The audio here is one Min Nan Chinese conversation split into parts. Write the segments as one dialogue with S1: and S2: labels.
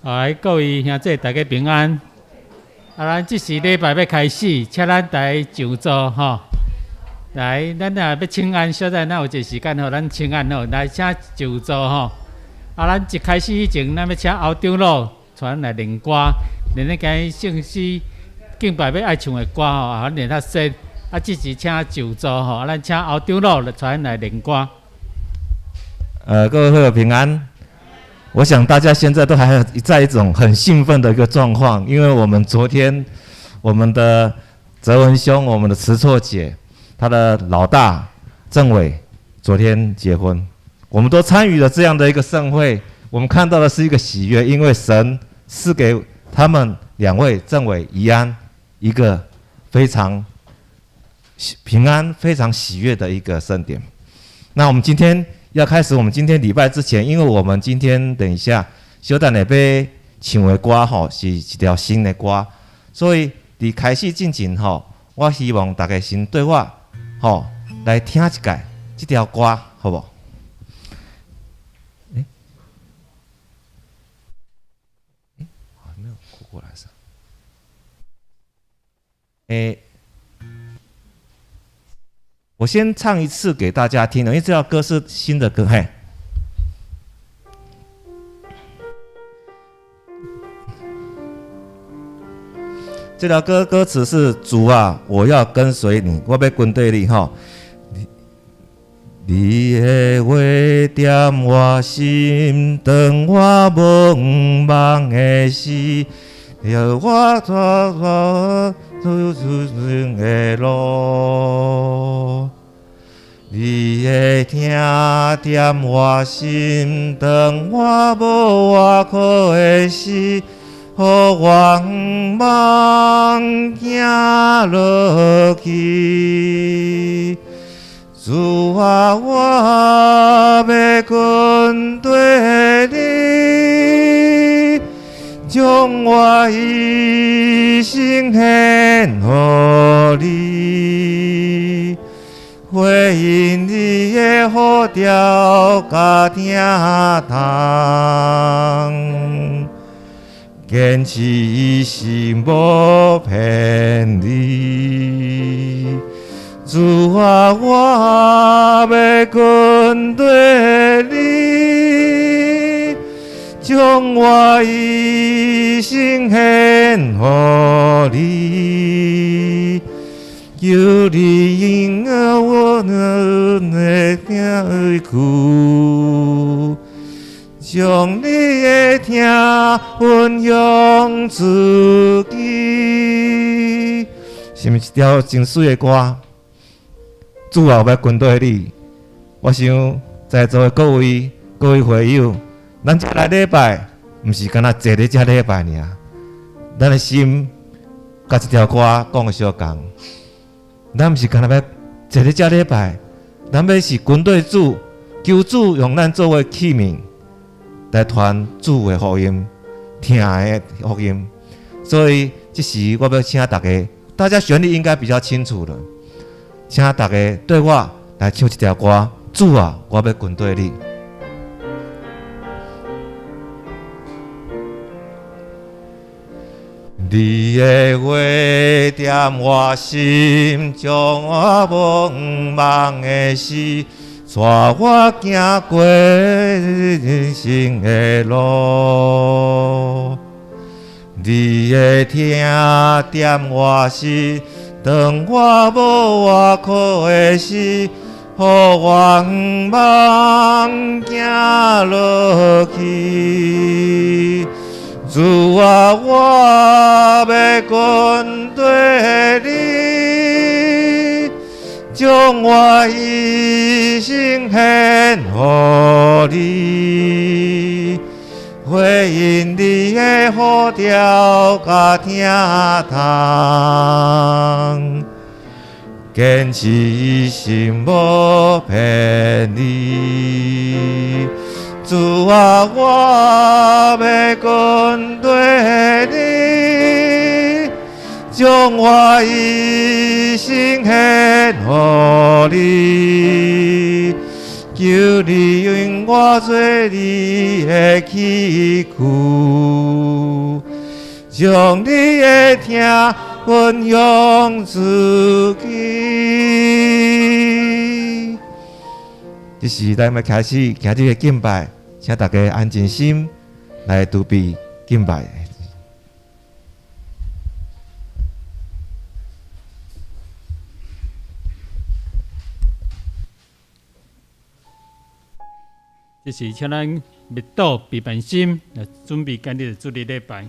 S1: 來，各位兄弟，大家平安。啊，咱這時禮拜欲開始，請咱大家就座吼。來，咱若欲請安，小等咱有一個時間予咱請安吼。來，請就座吼。啊，咱一開始以前，咱欲請歐長老帶咱來練歌，練咧今日聖詩敬拜欲愛唱的歌吼，啊，練較熟。啊，這時請就座吼，啊，咱請歐長老來帶咱來練歌。
S2: 各位會友平安。我想大家現在都還在一種很興奮的一個狀況，因為我們昨天我們的澤文兄、我們的慈錯姐，他的老大鄭偉昨天結婚，我們都參與了這樣的一個盛會，我們看到的是一個喜悅，因為神賜給他們兩位鄭偉、怡安一個非常平安、非常喜悅的一個盛典。那我們今天要開始我們今天禮拜之前，因為我們今天等一下小等下欲唱的歌吼是一條新的歌，所以佇開始進前吼，我希望大家先綴我吼來聽一擺這條歌，好無？欸欸，沒有過來是？欸，我先唱一次給大家聽，因為這條歌是新的歌，嘿。這條歌歌詞是：主啊，我要跟隨你，我欲跟綴你吼。你的話踮我心，當我迷惘的時，予我走出人的路。你的疼踮我心，當我無倚靠的時，予我毋茫行落去。主啊，我欲跟綴你，將我一生獻予你。回應你的呼召佮疼痛，堅持一心無偏離。主啊，我欲跟綴你，將我一生獻予你。求你應我的疼苦，將你的疼分享出去。是毋是一條真媠的歌？主啊，我欲跟綴你。我想在座的各位、各位會友，咱這來禮拜，毋是干焦坐佇遮禮拜爾，咱的心佮這條歌講的相仝。咱毋是干焦欲坐佇遮禮拜，咱欲是跟綴主，求主用咱作為器皿來傳主的福音，疼的福音。所以這時我欲請大家，大家旋律應該比較清楚了，請大家綴我來唱這條歌。主啊，我欲跟綴你。你的話踮我心，將我迷惘的時，帶我行過人生的路。你的疼踮我心，當我無倚靠的時，予我毋茫行落去。主啊，我欲跟綴你，將我一生獻予你，回應你的呼召佮疼痛，堅持一心無偏離。主啊，我欲跟綴你，將我一生獻予你。求你允我做你的器具，將你的疼分享出去。這時咱欲開始今日的敬拜，請大家安靜心來準備敬拜。
S1: 這時請咱默禱備辦心，來準備今日的主日禮拜。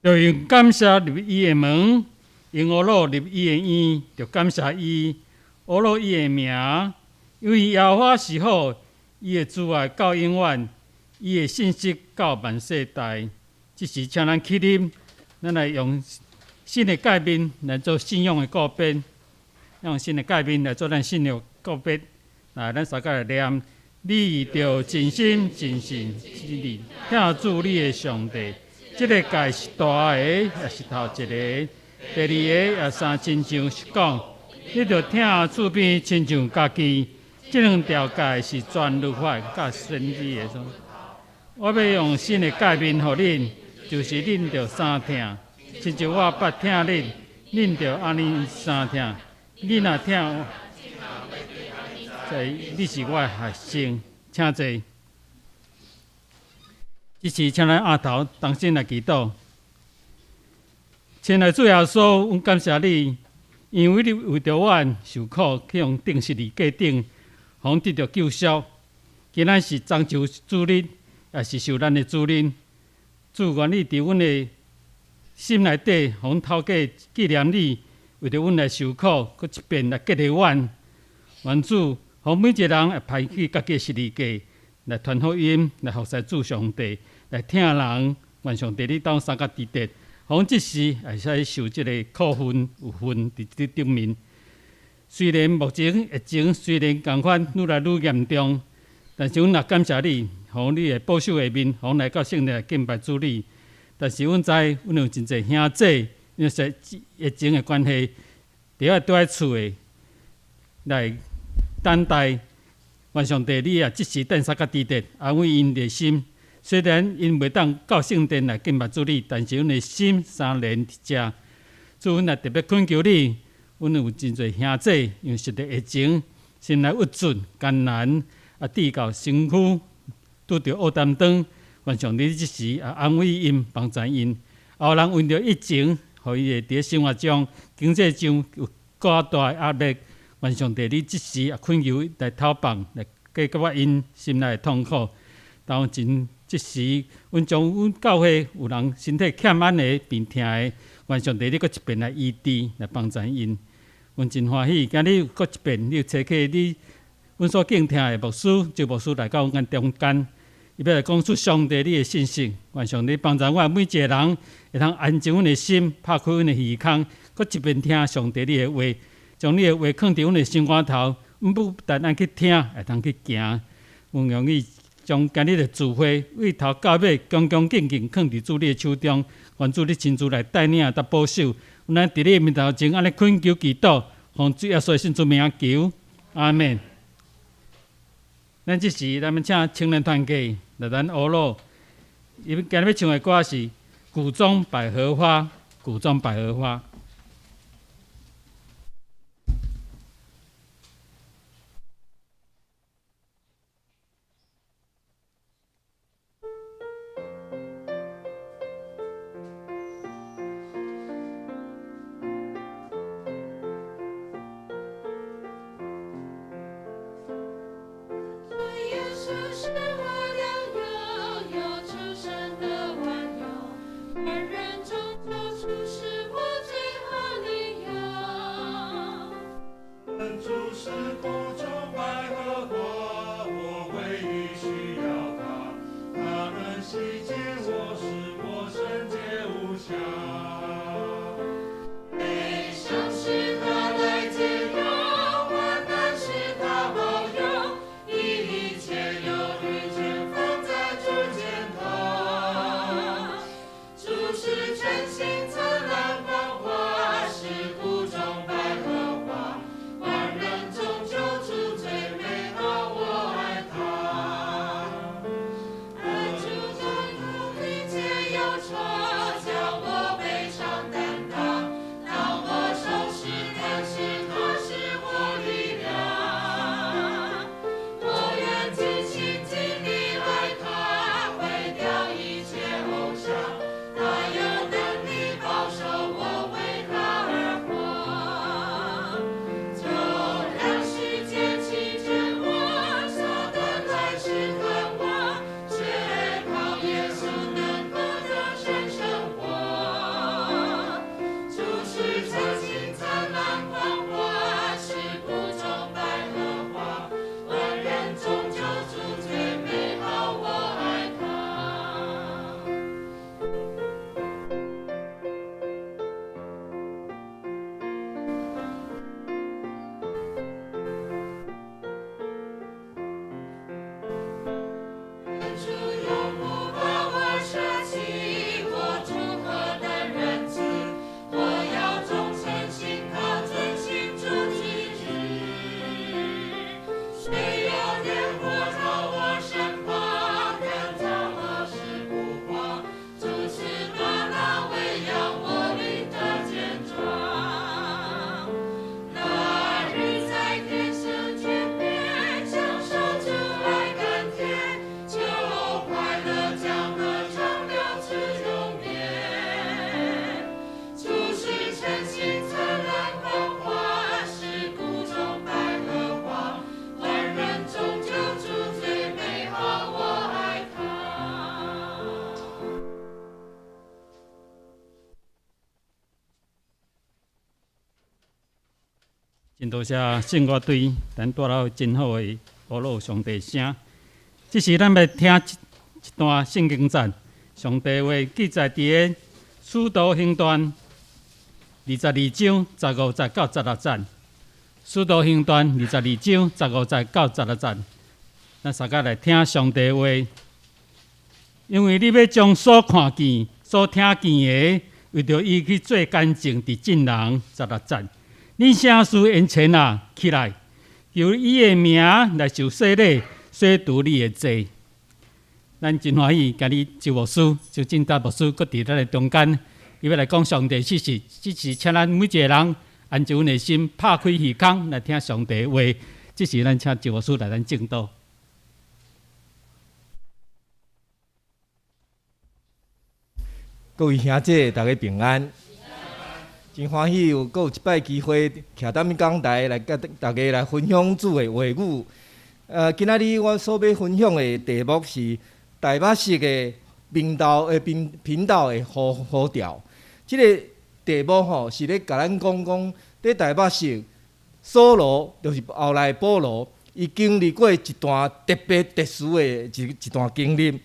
S1: 著用感謝入伊的門，用呵咾入伊的院，著感謝伊，呵咾伊的名，因為耶和華是好，伊的慈愛到永遠，伊的信實到萬世代。這時請咱起立，咱來用新的誡命來做信仰的告別，用新的誡命來做咱信仰告別。來，咱三個來念：你著盡心、盡性、盡力，疼主你的上帝。這个誡是大个，抑是頭一个。第二个也相親像是講，你著疼厝邊親像家己。這兩條誡是全律法佮先知的。我欲用新的誡命予恁，就是恁著相疼，親像我捌疼恁，恁著按呢相疼。恁若疼，你是我的學生，請坐。這時請咱阿頭同心來祈禱。親愛主耶穌，阮感謝你，因為你為著阮受苦，去予釘十字架頂，予阮得著救贖。今仔是終受主日，也是受難的主日。主，願你佇阮的心內底，予阮透過紀念你，為著阮來受苦，閣一遍來激勵阮。願主，予每一個人會攀起家己的十字架，來傳福音，來服侍主上帝，來疼人。願上帝你當相佮佇咧，予阮這時會使受這个苦份有份佇這頂面。雖然目前疫情雖然仝款愈來愈嚴重，但是阮也感謝你，予你的保守的面，予阮來到聖殿來敬拜主你。但是阮知，阮有真濟兄弟，因為疫情的關係，著愛蹛佇厝的來等待。願上帝你也這時等相佮佇咧，安慰𪜶的心。雖然𪜶袂當到聖殿來敬拜主你，但是阮的心相連佇遮。主，阮也特別懇求你，阮有真濟兄弟，因為受著疫情，心內鬱卒艱難，啊，至到身軀拄著烏擔當。願上帝這時也安慰𪜶，幫助𪜶。有人為著疫情，予伊會佇生活上、經濟上有較大的壓力。願上帝你這時也懇求來透放，來解決𪜶心內的痛苦。當真這時，阮將阮教會有人身體欠安的、病疼的，願上帝你閣一遍來醫治，來幫助𪜶。阮真歡喜，今日閣一遍，你差遣你阮所敬疼的牧師、周牧師來到阮中間，伊欲來講出上帝你的信息。願上帝幫助阮每一个人，會通安靜阮的心，拍開阮的耳孔，閣一遍聽上帝你的話，將你的話囥佇阮的心肝頭，阮不單單去聽，會通去行。阮願意將今日的聚會，對頭到尾，恭恭敬敬囥佇主你的手中，願主你親自來帶領、佮保守。阮佇你面頭前按呢懇求祈禱，奉主耶穌聖主名求，阿門。咱這時，咱欲請青年團契來咱學魯，伊今日欲唱的歌是《谷中百合花》，谷中百合花。
S3: 耶穌是我良友，又出生的萬有，萬人中救主是我最好理由。
S2: 恩主是谷中百合花，我唯一需要他，他能洗淨我，使我聖潔無瑕。
S3: 悲傷是他來解憂，患難是他保佑，一切憂慮全放在主肩頭。主是晨星燦爛光華，是谷中百合花，萬人中救主最美好，我愛他。恩主的苦力解憂愁，將我悲
S1: 真多謝聖樂隊，咱帶來真好的呵咾上帝聲。這時咱欲聽一段聖經節，上帝話記載佇个使徒行傳22章15節到16節。使徒行傳22章15節到16節，咱大家來聽上帝話。因為你欲將所看見、所聽見的，為著伊去做見證，佇眾人。16節。恁聖事緣前啊，起來，求伊的名來受洗禮，洗除你的罪。咱真歡喜，今日周牧師、周進達牧師閣佇咱的中間，伊欲來講上帝信息，這時請咱每一個人安靜阮的心，拍開耳孔來聽上帝話。這時咱請周牧師來咱證道。
S4: 各位兄姐，大家平安。真歡喜有閣有一擺機會，徛佇講台來佮大家來分享主的話語。今仔日我所欲分享的題目是大馬色的頻道的頻頻道的呼呼調。這个題目吼是咧共咱講講，佇大馬色，掃羅就是後來保羅，伊經歷過一段特別特殊的一一段經歷。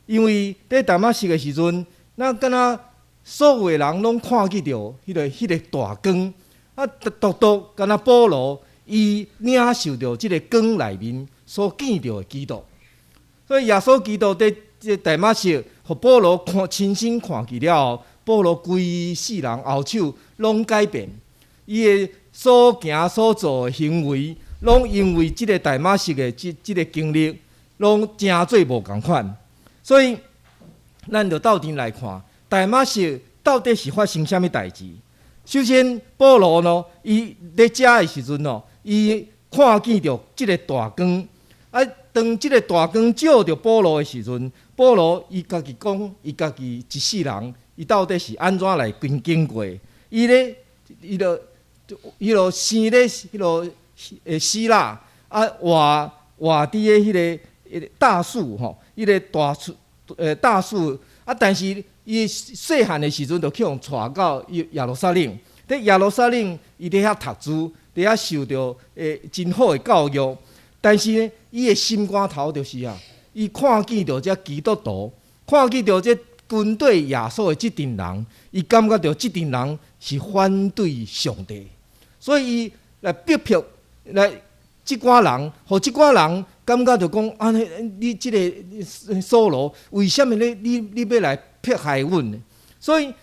S4: 因為佇大馬色的時陣，咱敢若所有的人攏看見著彼個大光，啊，獨獨敢若保羅，伊領受著這个光內面所見著的基督。所以耶穌基督佇這大馬色，予保羅看親身看見了後，保羅規世人後手攏改變，伊的所行所做的行為，攏因為這个大馬色的這這个經歷，攏成做無仝款。所以，咱就鬥陣來看。大馬色到底是發生啥物代誌？首先，保羅呢，伊佇遮的時陣哦，伊看見著這个大光。啊，當這个大光照著保羅的時陣，保羅伊家己講，伊家己一世人，伊到底是按怎來經經過？伊咧，伊就，伊就生咧，彼个希臘，啊，活活佇个彼个大數吼，彼个大樹，大樹，啊，但是。伊細漢的時陣，就去予帶到耶耶路撒冷。佇耶路撒冷，伊佇遐讀書，佇遐受著真好的教育。但是呢，伊的心肝頭就是啊，伊看見著這基督徒，看見著這跟綴耶穌的這陣人，伊感覺著這陣人是反對上帝，所以伊來逼迫來這寡人，予這寡人感覺著講，按呢，你這个掃羅，為啥物你你你欲來迫害阮呢？所以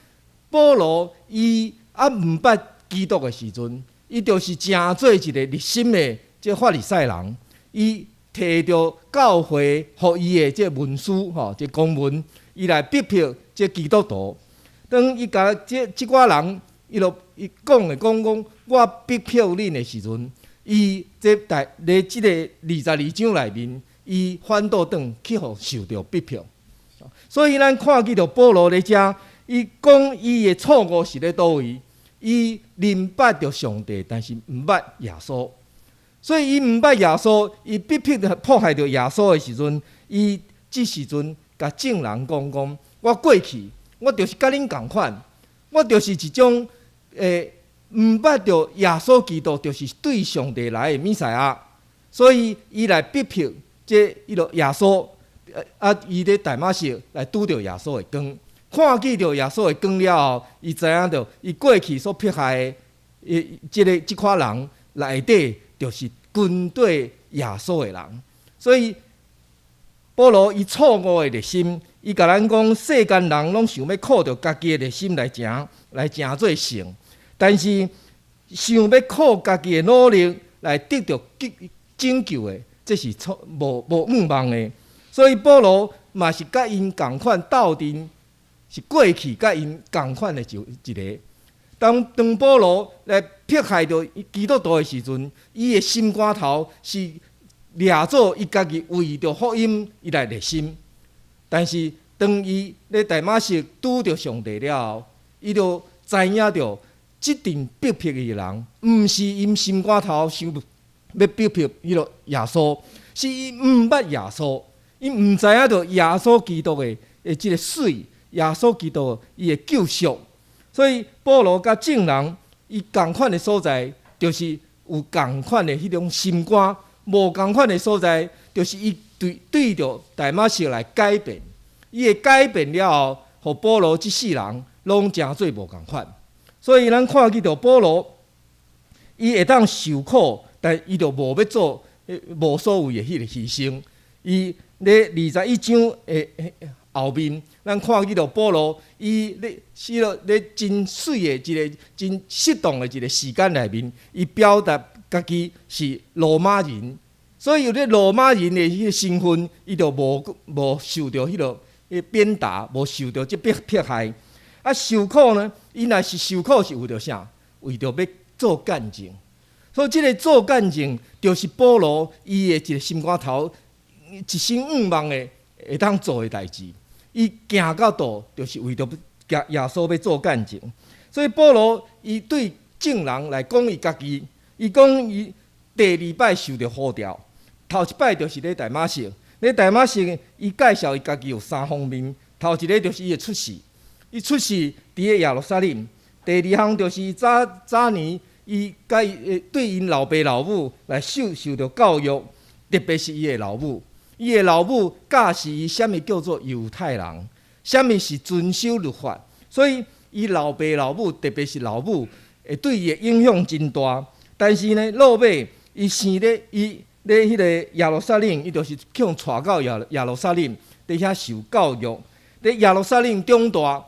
S4: 保羅伊猶毋捌基督的時陣，伊就是成做一个熱心的這法利賽人。伊提著教會予伊的這文書吼，這公文，伊來逼迫這基督徒。當伊共這這寡人，伊就伊講的講講，我逼迫恁的時陣，伊這大佇這个22章內面，伊反倒轉去予受著逼迫。所以咱看見著保羅佇遮，伊講伊的錯誤是佇佗位？伊認捌著上帝，但是毋捌耶穌。所以伊毋捌耶穌，伊逼迫著迫害著耶穌的時陣，伊這時陣共眾人講講：我過去，我就是佮恁仝款，我就是一種毋捌著耶穌基督，就是對上帝來的彌賽亞。所以伊來逼迫這彼个耶穌。啊！伊佇大馬色來拄著耶穌的光，看見著耶穌的光了後，伊知影著伊過去所迫害的伊這个這款人內底，就是跟綴耶穌的人。所以保羅伊錯誤的熱心，伊共咱講世間人攏想欲靠著家己的熱心來成來成做聖，但是想欲靠家己的努力來得著救拯救的，這是錯無無向望的。所以保羅嘛是佮𪜶仝款鬥陣，是過去佮𪜶仝款的一一个。當當保羅來迫害著基督徒的時陣，伊的心肝頭是掠做伊家己為著福音伊來熱心。但是當伊咧大馬色拄著上帝了後，伊就知影著這陣逼迫伊的人，毋是𪜶心肝頭想欲逼迫彼个耶穌，是伊毋捌耶穌。伊毋知影著耶穌基督的的這个水，耶穌基督伊的救贖，所以保羅佮眾人伊仝款的所在，就是有仝款的彼種心肝，無仝款的所在，就是伊對著大馬色來改變。伊會改變了後，予保羅這世人攏成做無仝款。所以咱看見著保羅，伊會當受苦，但伊就無欲做無所謂的彼个犧牲。伊咧21章的後面，咱看見著保羅，伊咧寫了咧真媠的一個真適當的一個時間內面，伊表達家己是羅馬人，所以有咧羅馬人的彼個身份，伊就無受著彼個鞭打，無受著這迫害。啊，受苦呢？伊若是受苦是為著啥？為著欲做見證。所以這个做見證，就是保羅伊的一個心肝頭，一生向望的會當做的代誌。伊行到倒，就是為著耶穌欲做見證。所以保羅伊對眾人來講伊家己，伊講伊第二擺受著呼召，頭一擺就是咧大馬色。咧大馬色，伊介紹伊家己有三方面，頭一個就是伊的出世，伊出世佇咧耶路撒冷。第二項就是伊早早年，伊佮伊對𪜶老爸老母來受著教育，特別是伊的老母，伊的老母教示伊啥物叫做猶太人，啥物是遵守律法，所以伊老爸老母，特別是老母，會對伊的影響真大。但是呢，落尾伊生咧伊咧彼個耶路撒冷，伊就是去予帶到耶路撒冷，佇遐受教育。佇耶路撒冷長大，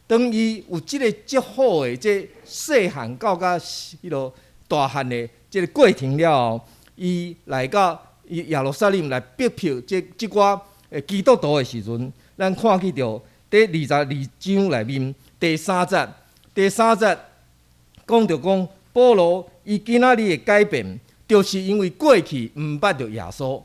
S4: 當伊有這个足好的這細漢到甲彼囉大漢的這个過程了後，伊來到伊耶路撒冷來逼迫這寡基督徒的時陣，咱看見著佇22章內面第三節，第三節講著講保羅伊今仔日的改變，就是因為過去毋捌著耶穌，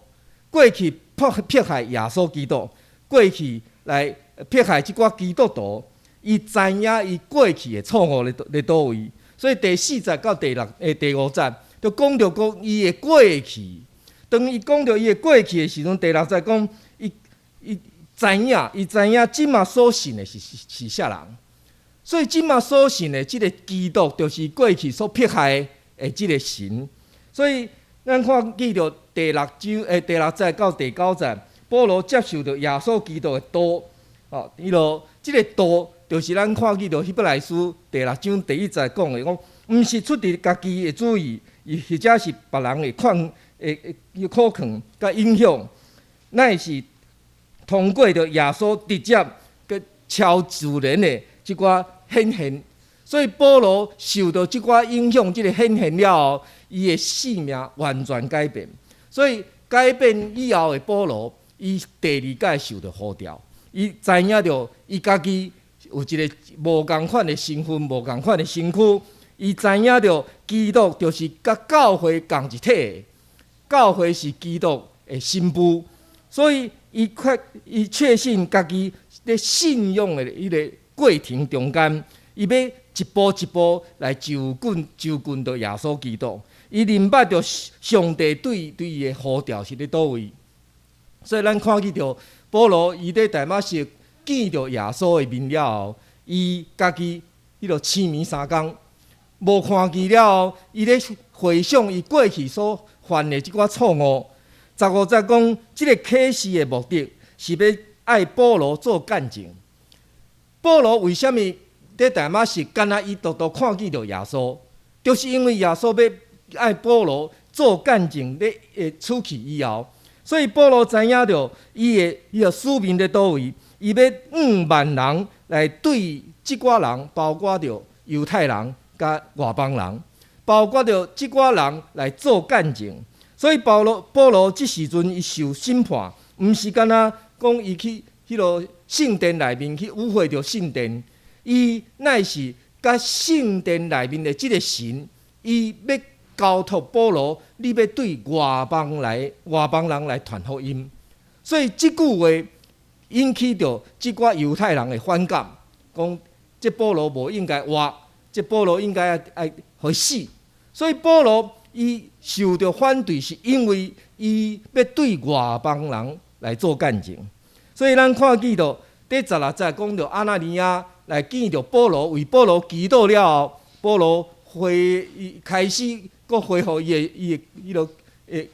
S4: 過去迫害耶穌基督，過去來迫害這寡基督徒，伊知影伊過去的錯誤佇佗位，所以第四節到第六第五節就講著講伊的過去。當伊講著伊的過去的時陣，第六節講伊知影，伊知影這馬所信的是啥人，所以這馬所信的這个基督，就是過去所迫害的這个神。所以咱看見著第六章第六節到第九節，保羅接受著耶穌基督的道，哦，伊囉這个道就是咱看見著希伯來書第六章第一節講的，講毋是出佇家己的主意，伊或者是別人的勸會苦勸佮影響，乃是通過著耶穌直接佮超自然的這寡顯現。所以保羅受著這寡影響，這个顯現了後，伊的性命完全改變。所以改變以後的保羅，伊第二擺受著呼召，伊知影著伊家己有一個無仝款的身份，無仝款的身軀。伊知影著基督就是佮教會仝一體的，教會是基督的新婦，所以伊確信家己佇信仰的彼个過程中間，伊欲一步一步來就近就近著耶穌基督。伊認捌著上帝對伊的呼召是佇佗位，所以咱看見著保羅伊佇大馬色見著耶穌的面了後，伊家己彼囉痴迷三工，無看見了後，伊咧回想伊過去所犯的這寡錯誤。15節講，這个啟示的目的是欲愛保羅做見證。保羅為啥物佇大馬色敢若伊獨獨看見著耶穌？就是因為耶穌欲愛保羅做見證，咧會出去以後，所以保羅知影著伊的彼个使命佇佗位，伊欲5萬人來對這寡人，包括著猶太人佮外邦人，包括著這寡人來做見證。所以保羅這時陣伊受審判，毋是敢若講伊去彼囉聖殿內面去污穢著聖殿，伊乃是佮聖殿內面的這个神，伊欲交託保羅，你欲對外邦人來傳福音。所以這句話引起著這寡猶太人的反感，講這保羅無應該活，這保羅應該愛予死。所以保羅伊受著反對，是因為伊欲對外邦人來做見證。所以咱看見著佇16節講著亞拿尼亞來見著保羅，為保羅祈禱了後，保羅恢伊開始閣恢復伊的伊的彼落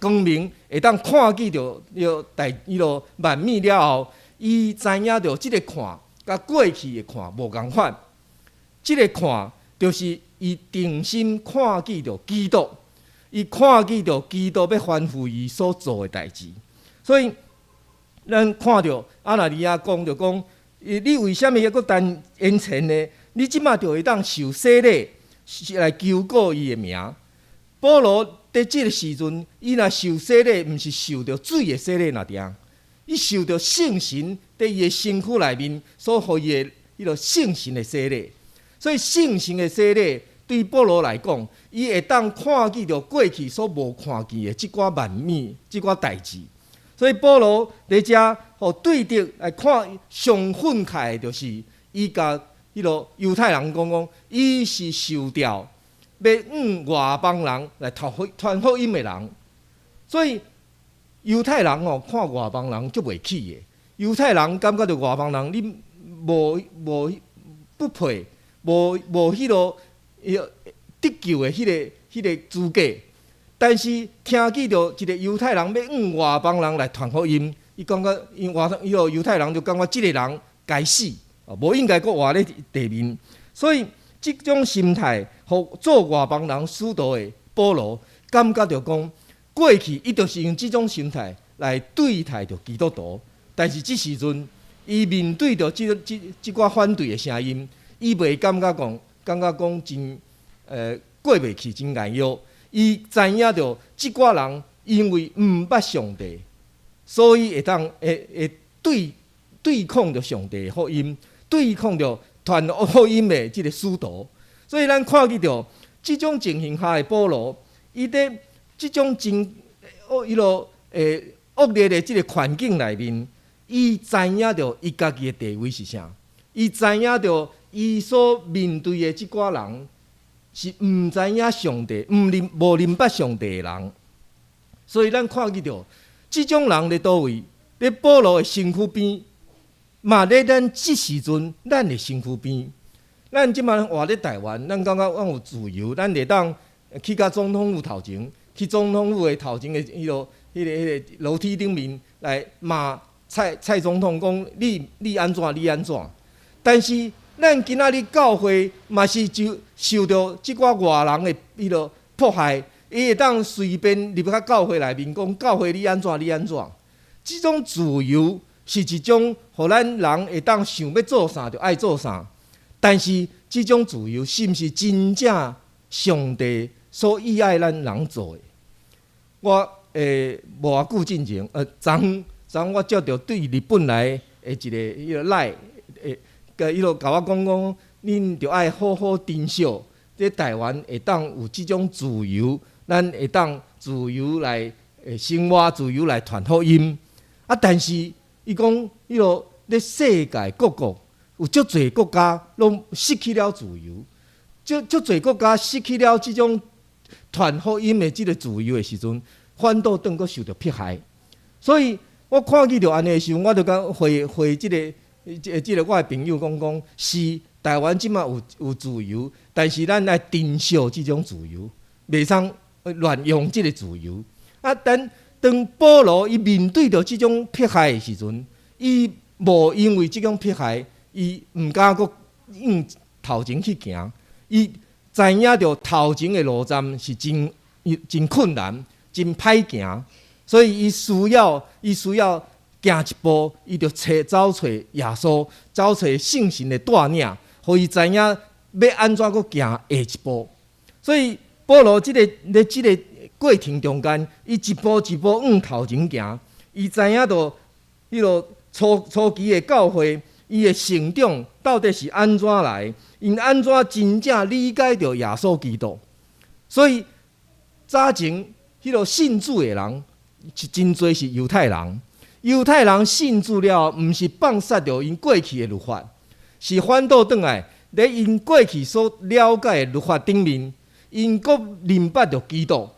S4: 光明，會當看見著彼落大彼落萬物了後，伊知影著這個看佮過去的看無仝款。這個看就是伊定心看見著基督，伊看見著基督欲吩咐伊所做的代誌，所以咱看著亞拿尼亞講著講，你為啥物猶閣等延遲呢？你這馬就會當受洗禮，來求告伊的名。保羅佇這个時陣，伊若受洗禮，毋是受著水的洗禮爾定，伊受著聖神佇伊的身軀內面所予伊的彼个聖神的洗禮。所以聖神的洗禮對保羅來講，伊會當看見著過去所無看見的這寡萬物、這寡代誌。所以保羅佇遮予對著來看上憤慨的，就是伊共彼个猶太人講講，伊是受召欲向外邦人來傳福音的人。所以猶太人吼看外邦人足袂起的。猶太人感覺著外邦人你無不配，無彼个得救的彼个資格。但是聽見著一個猶太人欲向外邦人來傳福音，伊感覺𪜶外彼个猶太人就感覺這个人該死，無應該閣活咧地面。所以這種心態，予做外邦人使徒的保羅感覺著講，過去伊就是用這種心態來對待著基督徒，但是這時陣伊面對著這寡反對的聲音，伊袂感覺講真過袂去，真礙藥。伊知影著這寡人因為毋捌上帝，所以會當會對抗著上帝的福音，對抗著傳福音的這个使徒。所以咱看見著這種情形下的保羅，伊佇這種真惡彼落惡劣的這个環境內面，伊知影著伊家己的地位是啥，伊知影著伊所面對的這寡人是毋知影上帝、毋認無認捌上帝的人。所以咱看見著這種人佇佗位？佇保羅的身軀邊，嘛佇咱這時陣咱的身軀邊。咱這馬活佇台灣，咱感覺咱有自由，咱會當去共總統府頭前，去總統府的頭前的彼落、彼个樓梯頂面來罵蔡總統講你按怎你按怎。但是咱今仔日教會嘛是就受著這寡外人的彼落迫害，伊會當隨便入去教會內面講教會你按怎你按怎。這種自由是一種，予咱人會當想欲做啥就愛做啥。但是這種自由是毋是真正上帝所意愛咱人做的？我無偌久進前，昨昏昨昏我接著對日本來的一个彼个 LINE，伊就共我講講，恁著愛好好珍惜，這台灣會當有這種自由，咱會當自由來生活，自由來傳福音。啊，但是伊講，彼个咧世界各國有足濟國家攏失去了自由，足濟國家失去了這種傳福音的這个自由的時陣，反倒轉閣受著迫害。所以我看見著按呢的時陣，我就共回回這個我的朋友講講，是台灣這馬有自由，但是咱愛珍惜這種自由，袂通亂用這个自由。啊，但當保羅伊面對著這種迫害的時陣，伊無因為這種迫害，伊毋敢閣向頭前去行。伊知影著頭前的路站是真困難、真歹行，所以伊需要行一步，伊就走揣耶穌，走揣聖神的帶領，予伊知影欲按怎閣行下一步。所以保羅這个佇這个過程中間，伊一步一步向頭前行，伊知影著彼个初期的教會，伊的成長到底是按怎來？𪜶按怎真正理解著耶穌基督？所以早前彼个信主的人是真濟是猶太人，猶太人信主了後，毋是放殺著𪜶過去的律法，是反倒轉來，佇𪜶過去所了解的律法頂面，𪜶閣認捌著基督。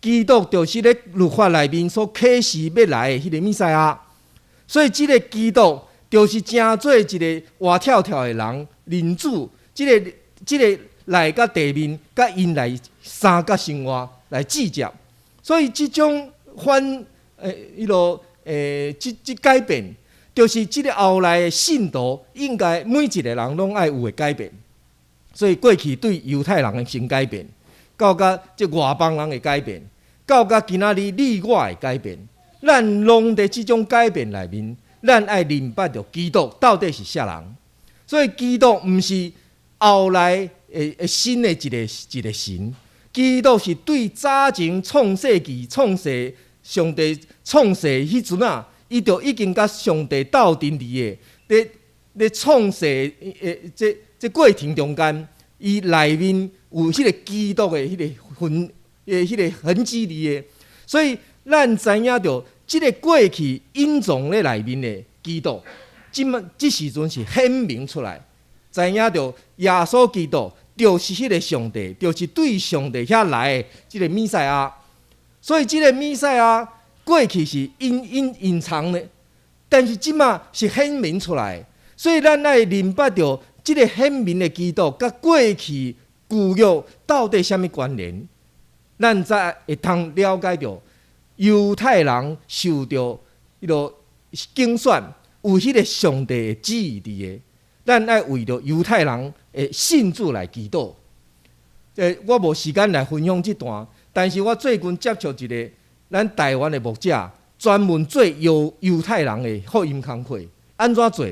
S4: 基督就是咧律法內面所啟示欲來的彼個彌賽亞，所以這个基督就是成做一个活跳跳的人，人子，這个來到地面，佮𪜶來相佮生活來接觸。所以這種反彼囉這改變，就是這個後來的信徒應該每一個人攏愛有的改變。所以過去對猶太人的先改變，到佮這外邦人的改變，到佮今仔日你我的改變，咱攏佇這種改變內面，咱愛認捌著基督到底是啥人。所以基督毋是後來的新的一個一個神，基督是對早前創世紀創世上帝創世彼陣仔，伊就已經佮上帝鬥陣佇的，咧咧創世的這這過程中間，伊內面有彼個基督的彼個痕的彼個痕跡佇的，所以咱知影著這個過去隱藏咧內面的基督，這擺這時陣是顯明出來，知影著耶穌基督就是彼個上帝，就是對上帝遐來的這個彌賽亞。所以這個彌賽亞過去是隱隱隱藏的，但是這擺是顯明出來。所以咱愛認捌著這個顯明的基督，佮過去舊約到底啥物關聯？咱才會通了解著猶太人受著彼個揀選，有彼個上帝的旨意佇的。咱愛為著猶太人的信主來祈禱。我無時間來分享這段，但是我最近接觸一個咱台灣的牧者，專門做猶猶太人的福音工課。按怎做？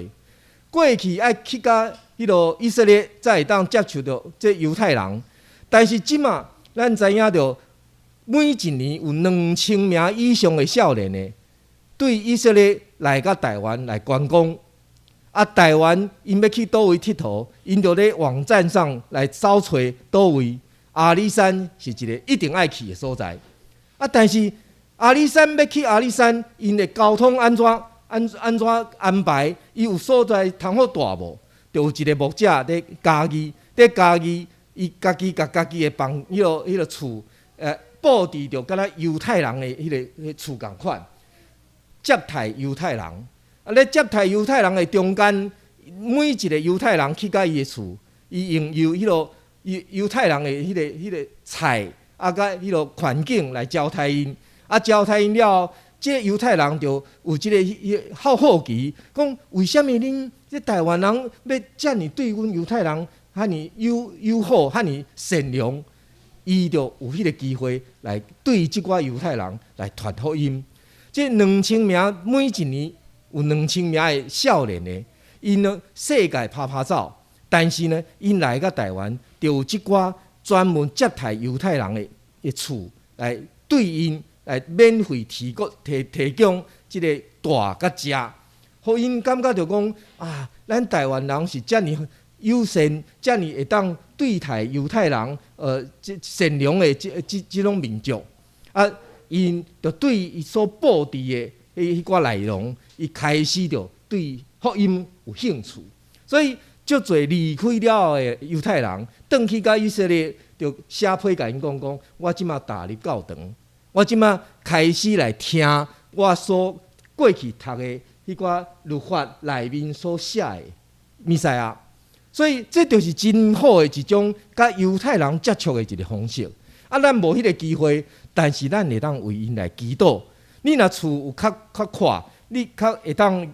S4: 過去愛去共彼囉以色列，才會當接觸著這猶太人。但是這馬咱知影著，每一年有2000名以上的少年的，對以色列來共台灣來觀光。啊，台灣𪜶欲去佗位𨑨迌，𪜶就咧網站上來搜揣佗位。阿里山是一個一定愛去的所在。啊，但是阿里山欲去阿里山，𪜶的交通按怎按按怎安排？伊有所在通好蹛無？就有一個牧者佇嘉義，佇嘉義，伊家己共家己的房，彼囉彼囉厝，布置著敢若猶太人的彼個彼厝仝款，接待猶太人。啊，咧接待猶太人的中間，每一個猶太人去共伊的厝，伊用猶彼囉猶猶太人的彼個彼個菜，啊，佮彼囉環境來招待𪜶。啊，招待𪜶了後，這個猶太人就有這個彼好好奇，講為啥物恁這台灣人欲遮爾對阮猶太人遐爾友友好，遐爾善良？伊就有彼個機會來對這寡猶太人來傳福音。這兩千名每一年有兩千名的少年的，𪜶呢世界趴趴走，但是呢，𪜶來到台灣，就有這寡專門接待猶太人的的厝來對𪜶來免費提供提提供這個蹛佮食，予𪜶感覺著講啊，咱台灣人是遮爾友善，遮爾會當對待猶太人，這善良的這這這種民族。啊，𪜶就對伊所布置的彼彼寡內容，伊開始就對福音有興趣。所以，足濟離開了後的猶太人，轉去共以色列，就寫批共𪜶講講，我這馬踏入教堂，我這馬開始來聽我所過去讀的彼寡律法內面所寫的彌賽亞。所以，這就是真好的一種佮猶太人接觸的一個方式。啊，咱無彼個機會，但是咱會當為𪜶來祈禱。你若厝有較較闊，你較會當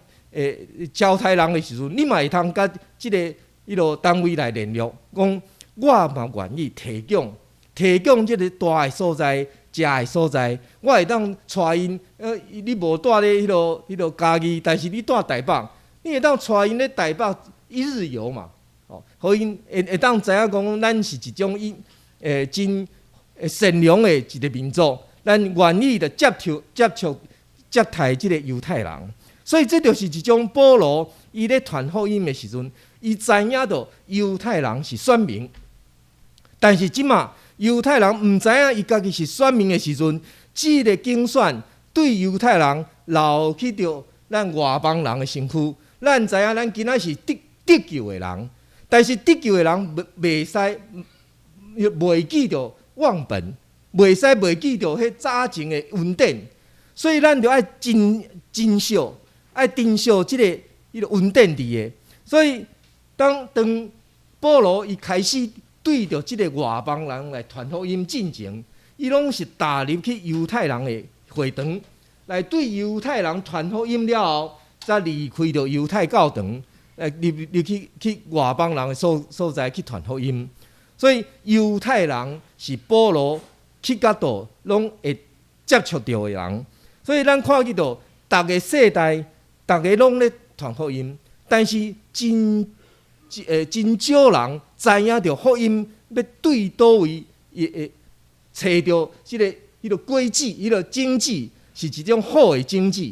S4: 招待人的時陣，你嘛會通佮這個彼囉單位來聯絡，講我嘛願意提供提供這個蹛的所在、食的所在，我會當帶𪜶。你無蹛咧彼囉彼囉嘉義，但是你蹛台北，你會當帶𪜶咧台北一日遊嘛？哦，予𪜶會會當知影講，咱是一種伊真善良的一個民族，咱願意的接觸接觸接待這個猶太人，所以這就是一種保羅伊咧傳福音的時陣，伊知影著猶太人是選民，但是這馬猶太人毋知影伊家己是選民的時陣，這個揀選對猶太人留去著咱外邦人的身軀，咱知影咱今仔是得得救的人，但是得救的人袂袂使袂記著忘本，袂使袂記著彼早前的恩典，所以咱就愛珍珍惜，愛珍惜這個彼個恩典佇的。所以當當保羅伊開始對對著這个外邦人來傳福音進前，伊攏是踏入去猶太人的會堂，來對猶太人傳福音了後，才離開著猶太教堂，來入入去去外邦人的所在去傳福音。所以猶太人是保羅去甲佗攏會接觸著的人。所以咱看見著，逐个世代，逐个攏咧傳福音，但是真少人知影著福音欲對佗位，會會揣著這个彼个果子，彼个種子是一種好的種子。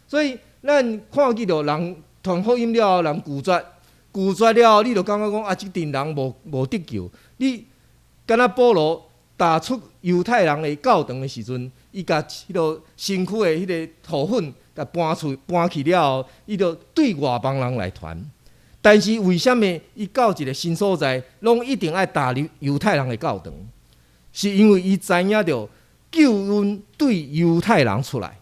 S4: 所以咱看見著人傳福音了後，人拒絕，拒絕了後，你就感覺講啊，這陣人無得救。你敢若保羅踏出猶太人的教堂的時陣，伊共彼个身軀的彼个塗粉共搬出搬去了後，伊就對外邦人來傳。但是為啥物伊到一个新所在，攏一定愛踏入猶太人的教堂？是因為伊知影著救恩對猶太人出來，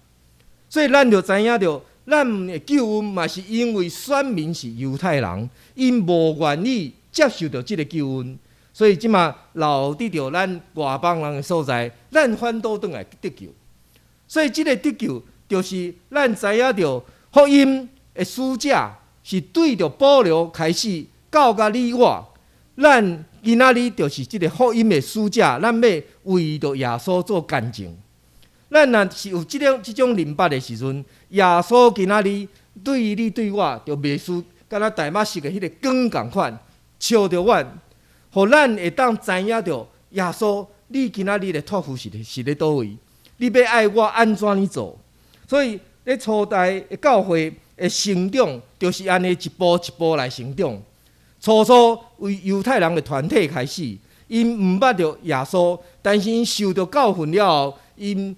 S4: 所以咱就知影著，咱的救恩嘛是因為選民是猶太人，𪜶無願意接受著這个救恩，所以這馬留佇著咱外邦人的所在，咱反倒轉來得救。所以這个得救，就是咱知影著福音的使者是對著保羅開始到佮你我，咱今仔日就是這个福音的使者，咱欲為著耶穌做見證。咱若是有這種認捌的時陣，耶穌今仔日對你對我，就袂輸敢若大馬色的彼个光仝款，照著阮，予咱會當知影著耶穌，你今仔日的託付是佇佗位？你欲愛我按怎呢做？所以咧初代的教會的成長，就是按呢一步一步來成長。初初為猶太人的團體開始，𪜶毋捌著耶穌，但是𪜶受著教訓了後，𪜶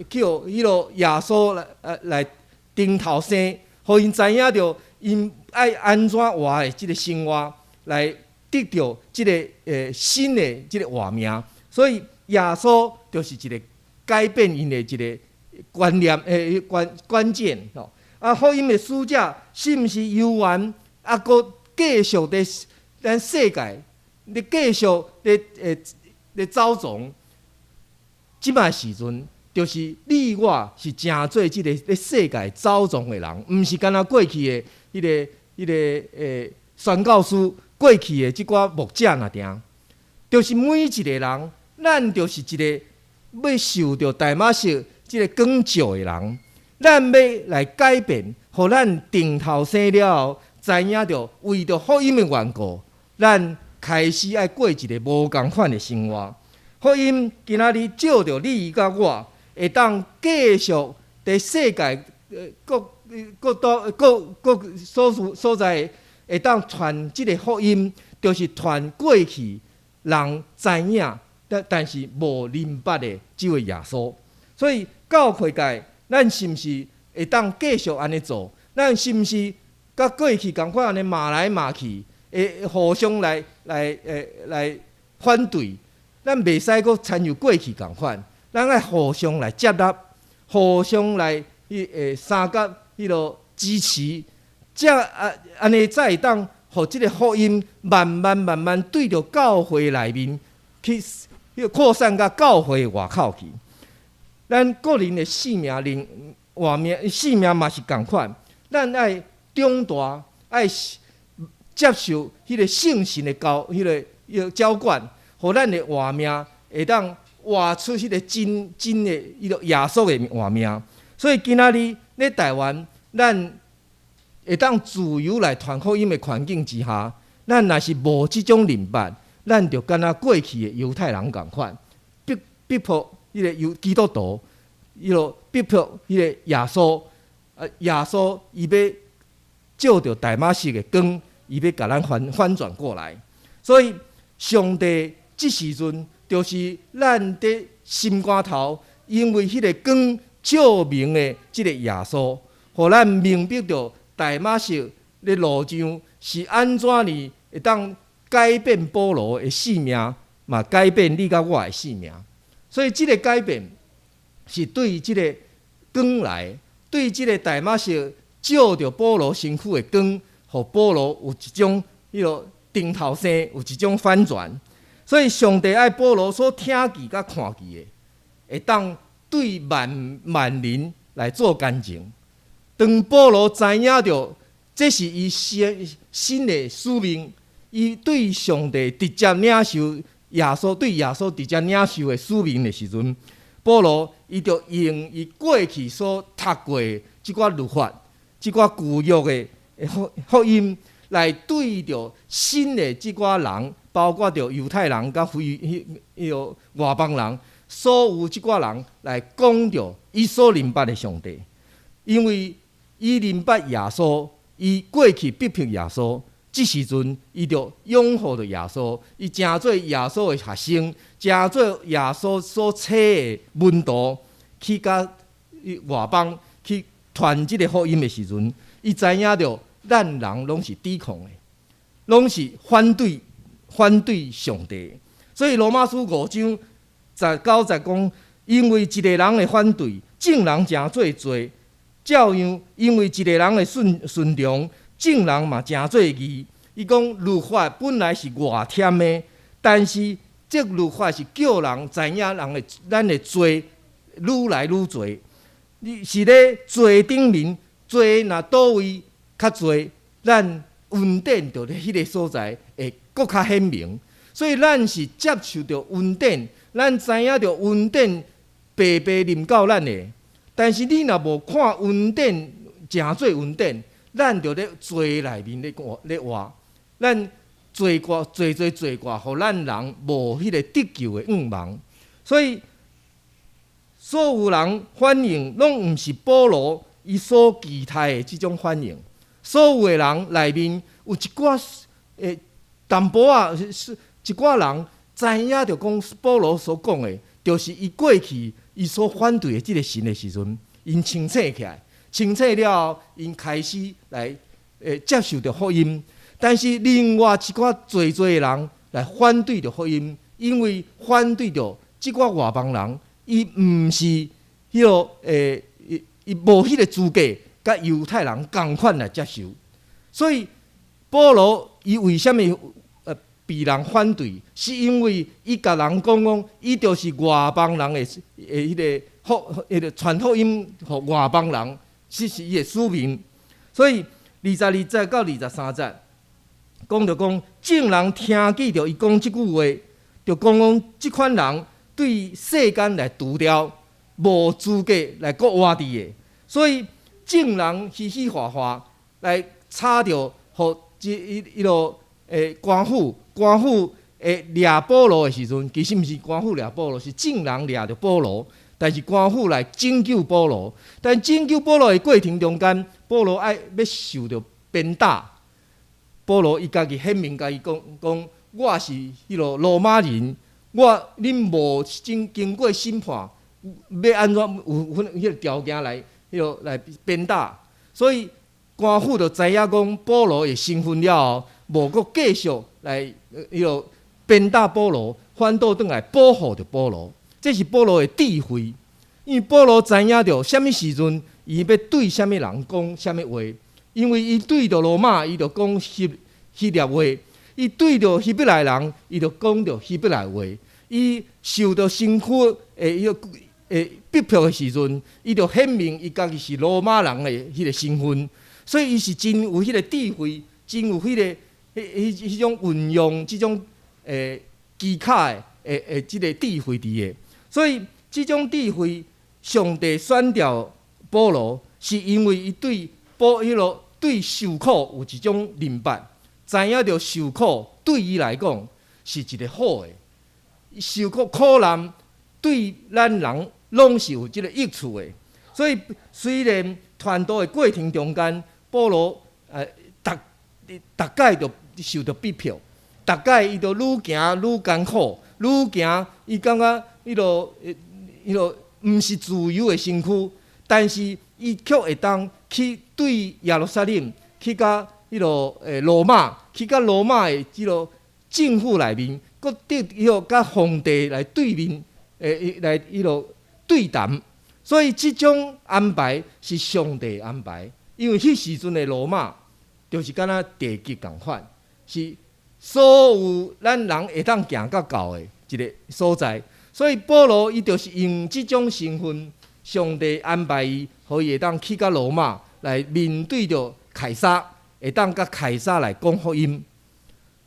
S4: 去予彼个耶穌來頂頭生，予𪜶知影著𪜶愛按怎活的這个生活，來得著這个新的這个活命。所以耶穌就是一個改變𪜶的一个觀念關鍵吼。啊，福音的使者是毋是猶原啊？閣繼續佇咱世界，咧繼續咧走傱？這擺時陣，就是你我是成做這个咧世界走傱的人，毋是干焦過去的彼个宣教師，過去的這寡牧者爾定，就是每一个人，咱就是一个欲受著大馬色這个光照的人，咱欲來改變，予咱頂頭生了後，知影著為著福音的緣故，咱開始愛過一个無仝款的生活。福音今仔日照著你佮我，會當繼續佇世界各各島各各所處所在，會當傳這个福音，就是傳過去人知影，但是無認捌的這位耶穌。所以教會界，咱是毋是會當繼續按呢做？咱是毋是佮過去仝款按呢罵來罵去，會互相來反對？咱袂使閣親像過去仝款，咱愛互相來接納，互相來彼相佮彼落支持，才啊按呢才會當予這个福音慢慢慢慢對著教會內面去，彼个擴散到教會外口去。咱個人的性命、靈活命、性命嘛是仝款，咱愛長大，愛接受彼个聖神的教，彼个澆灌，予咱的活命會當活出彼个真真的彼个耶穌的活命。所以今仔日咧台灣，咱會當自由來傳福音的環境之下，咱若是無這種認捌，咱就敢若過去的猶太人仝款，逼迫彼个猶基督徒，彼个逼迫彼个耶穌，啊，耶穌伊欲照著大馬色的光，伊欲共咱翻轉過來。所以上帝這時陣就是咱佇心肝頭，因為彼个光照明的這个耶穌，予咱明白著大馬色的路上是按怎呢會當改變保羅的性命，嘛改變你佮我的性命。所以這个改變是對這个光來，對這个大馬色照著保羅身軀的光，予保羅有一種彼個頂頭生，有一種反轉。所以上帝愛保羅所聽見佮看見的，會當對萬萬人來做見證。當保羅知影著，這是伊新新的使命，伊對上帝直接領受耶穌，對耶穌直接領受的使命的時陣，保羅伊就用伊過去所讀過的這寡律法、這寡舊約的福音，來對著新的這寡人，包括著猶太人佮非彼彼個外邦人，所有這寡人來講著伊所認捌的上帝，因為伊認捌耶穌，伊過去逼迫耶穌，這時陣伊就擁護著耶穌，伊成做耶穌的學生，成做耶穌所差的門徒，去佮外邦去傳這個福音的時陣，伊知影著咱人攏是抵抗的，攏是反對反對上帝。所以羅馬書5章19節講，因為一個人的反對，眾人成做罪；照樣，因為一個人的順順從，眾人嘛成做義。伊講律法本來是外添的，但是這律法是叫人知影人的咱的罪愈來愈濟。你是咧罪頂面，罪若佗位較濟，咱恩典就佇彼个所在會閣較顯明。所以咱是接受著恩典，咱知影著恩典白白臨到咱的。但是你若無看恩典誠做恩典，咱就咧罪內面咧活咧活，咱罪過濟濟罪過，予咱人無彼个得救的願望。所以所有人反應攏毋是保羅伊所期待的這種反應。所有的人內面有一寡淡薄仔，是一寡人知影著講保羅所講的，就是伊過去伊所反對的這个神的時陣，𪜶清醒起來，清醒了後，𪜶開始來接受著福音。但是另外一寡濟濟的人來反對著福音，因為反對著這寡外邦人，伊毋是彼个伊伊無彼个資格，佮猶太人仝款來接受。所以保羅伊為啥物被人反對？是因為伊共人講講，伊就是外邦人的彼个福，彼个傳福音予外邦人，這是伊的使命。所以22節到23節講著講，眾人聽見著伊講這句話，就講講這款人對世間來除掉，無資格來閣活佇的。所以眾人嘻嘻哈哈來吵著，予這彼彼囉官府，官府會掠保羅的時陣，其實毋是官府掠保羅，是眾人掠著保羅。但是官府來拯救保羅，但拯救保羅的過程中間，保羅愛欲受著鞭打。保羅伊家己顯明家己講講，我是彼囉羅馬人，我恁無經經過審判，欲按怎有彼彼个條件來彼囉來鞭打？所以官府就知影講保羅的身份了後，無閣繼續來彼囉鞭打保羅，反倒轉來保護著保羅。這是保羅的智慧，因為保羅知影著啥物時陣，伊欲對啥物人講啥物話。因為伊對著羅馬，伊就講希希臘話；伊對著希伯來人，伊就講著希伯來話。伊受著身軀的彼個逼迫的時陣，伊就顯明伊家己是羅馬人的彼个身份。所以伊是真有彼个智慧，真有彼个彼彼彼種運用這種技巧的這个智慧佇的。所以這種智慧，上帝選召保羅，是因為伊對保彼囉對受苦有一種認捌，知影著受苦對伊來講是一个好的。受苦苦難對咱人攏是有這个益處的。所以雖然傳道的過程中間，保羅逐逐擺就受著逼迫，逐擺伊就愈行愈艱苦，愈行伊感覺彼囉彼囉毋是自由的身軀，但是伊卻會當去對耶路撒冷，去佮彼囉羅馬，去佮羅馬的這个政府內面，閣得彼囉佮皇帝來對面，來彼囉對談。所以這種安排是上帝安排，因為彼時陣的羅馬就是敢若地極仝款，是所有咱人會當行甲到的一个所在。所以保羅伊就是用這種身份，上帝安排伊，予伊會當去到羅馬來面對著凱撒，會當佮凱撒來講福音。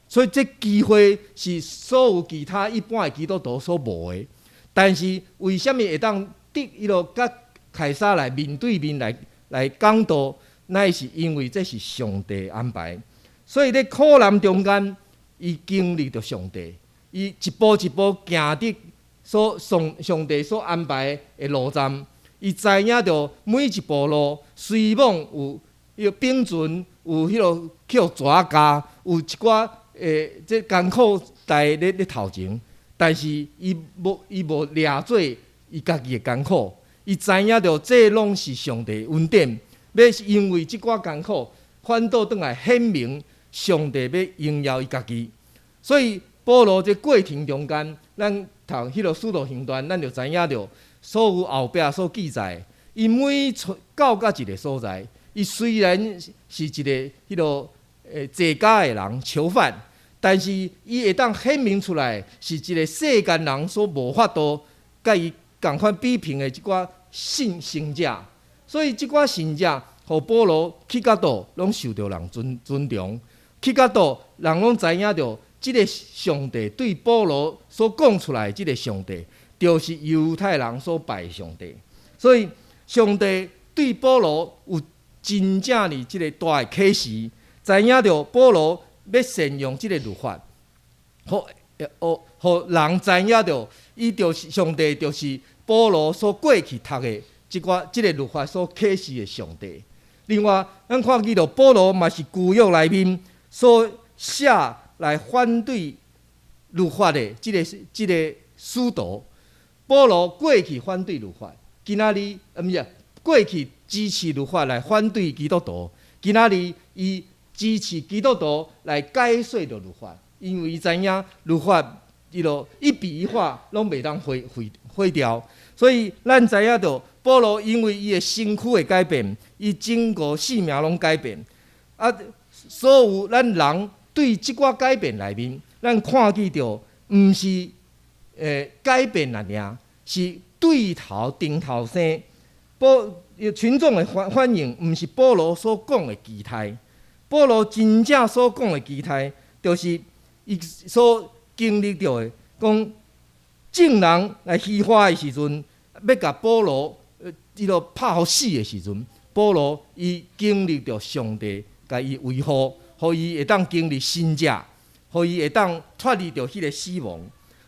S4: 所以這機會是所有其他一般的基督徒所無的。但是為啥物會當得伊落佮凱撒來面對面來講道？乃是因為這是上帝安排。所以咧苦難中間，伊經歷著上帝，伊一步一步行佇所上帝所安排的路站，伊知影著每一步路雖罔有彼個冰船，有彼个去予蛇咬，有一寡這艱苦代咧頭前，但是伊無掠做伊家己的艱苦，伊知影著這攏是上帝恩典，欲因為這寡艱苦，反倒轉來顯明上帝欲榮耀伊家己。所以保羅這過程中間，咱讀彼个使徒行傳，咱就知影著所有後壁所記載，伊每出到佮一个所在，伊雖然是一个彼个坐監的人，囚犯，但是伊會當顯明出來，是一个世間人所無法度佮伊仝款比評的這寡信聖者。所以這寡信者，予保羅去到佗，攏受著人尊重；去到佗，人攏知影著，這个上帝對保羅所講出來，這个上帝，就是猶太人所拜的上帝。所以，上帝對保羅有真正的這个大的啟示，知影著保羅欲善用這个律法，予人知影著，伊就是上帝，就是保羅所過去讀的這寡這个律法所啟示的上帝。另外，咱看見著保羅嘛是舊約內面所寫來反對律法的這个使徒。保羅過去反對律法，今仔日毋是過去支持律法來反對基督徒，今仔日伊支持基督徒來解說著律法，因為伊知影律法伊就一筆一畫攏袂當毀掉，所以咱知影著保羅因為伊的身軀的改變，伊整個性命攏改變。啊，所有咱人對這寡改變內面，咱看見著毋是改變爾爾，是對頭頂頭生。保群眾的反應，毋是保羅所講的期待。保羅真正所講的期待，就是伊所經歷著的，講眾人來虛華的時陣，欲共保羅伊就拍予死的時陣，保羅伊經歷著上帝共伊維護，予伊會當經歷神蹟，予伊會當脫離著彼个死亡。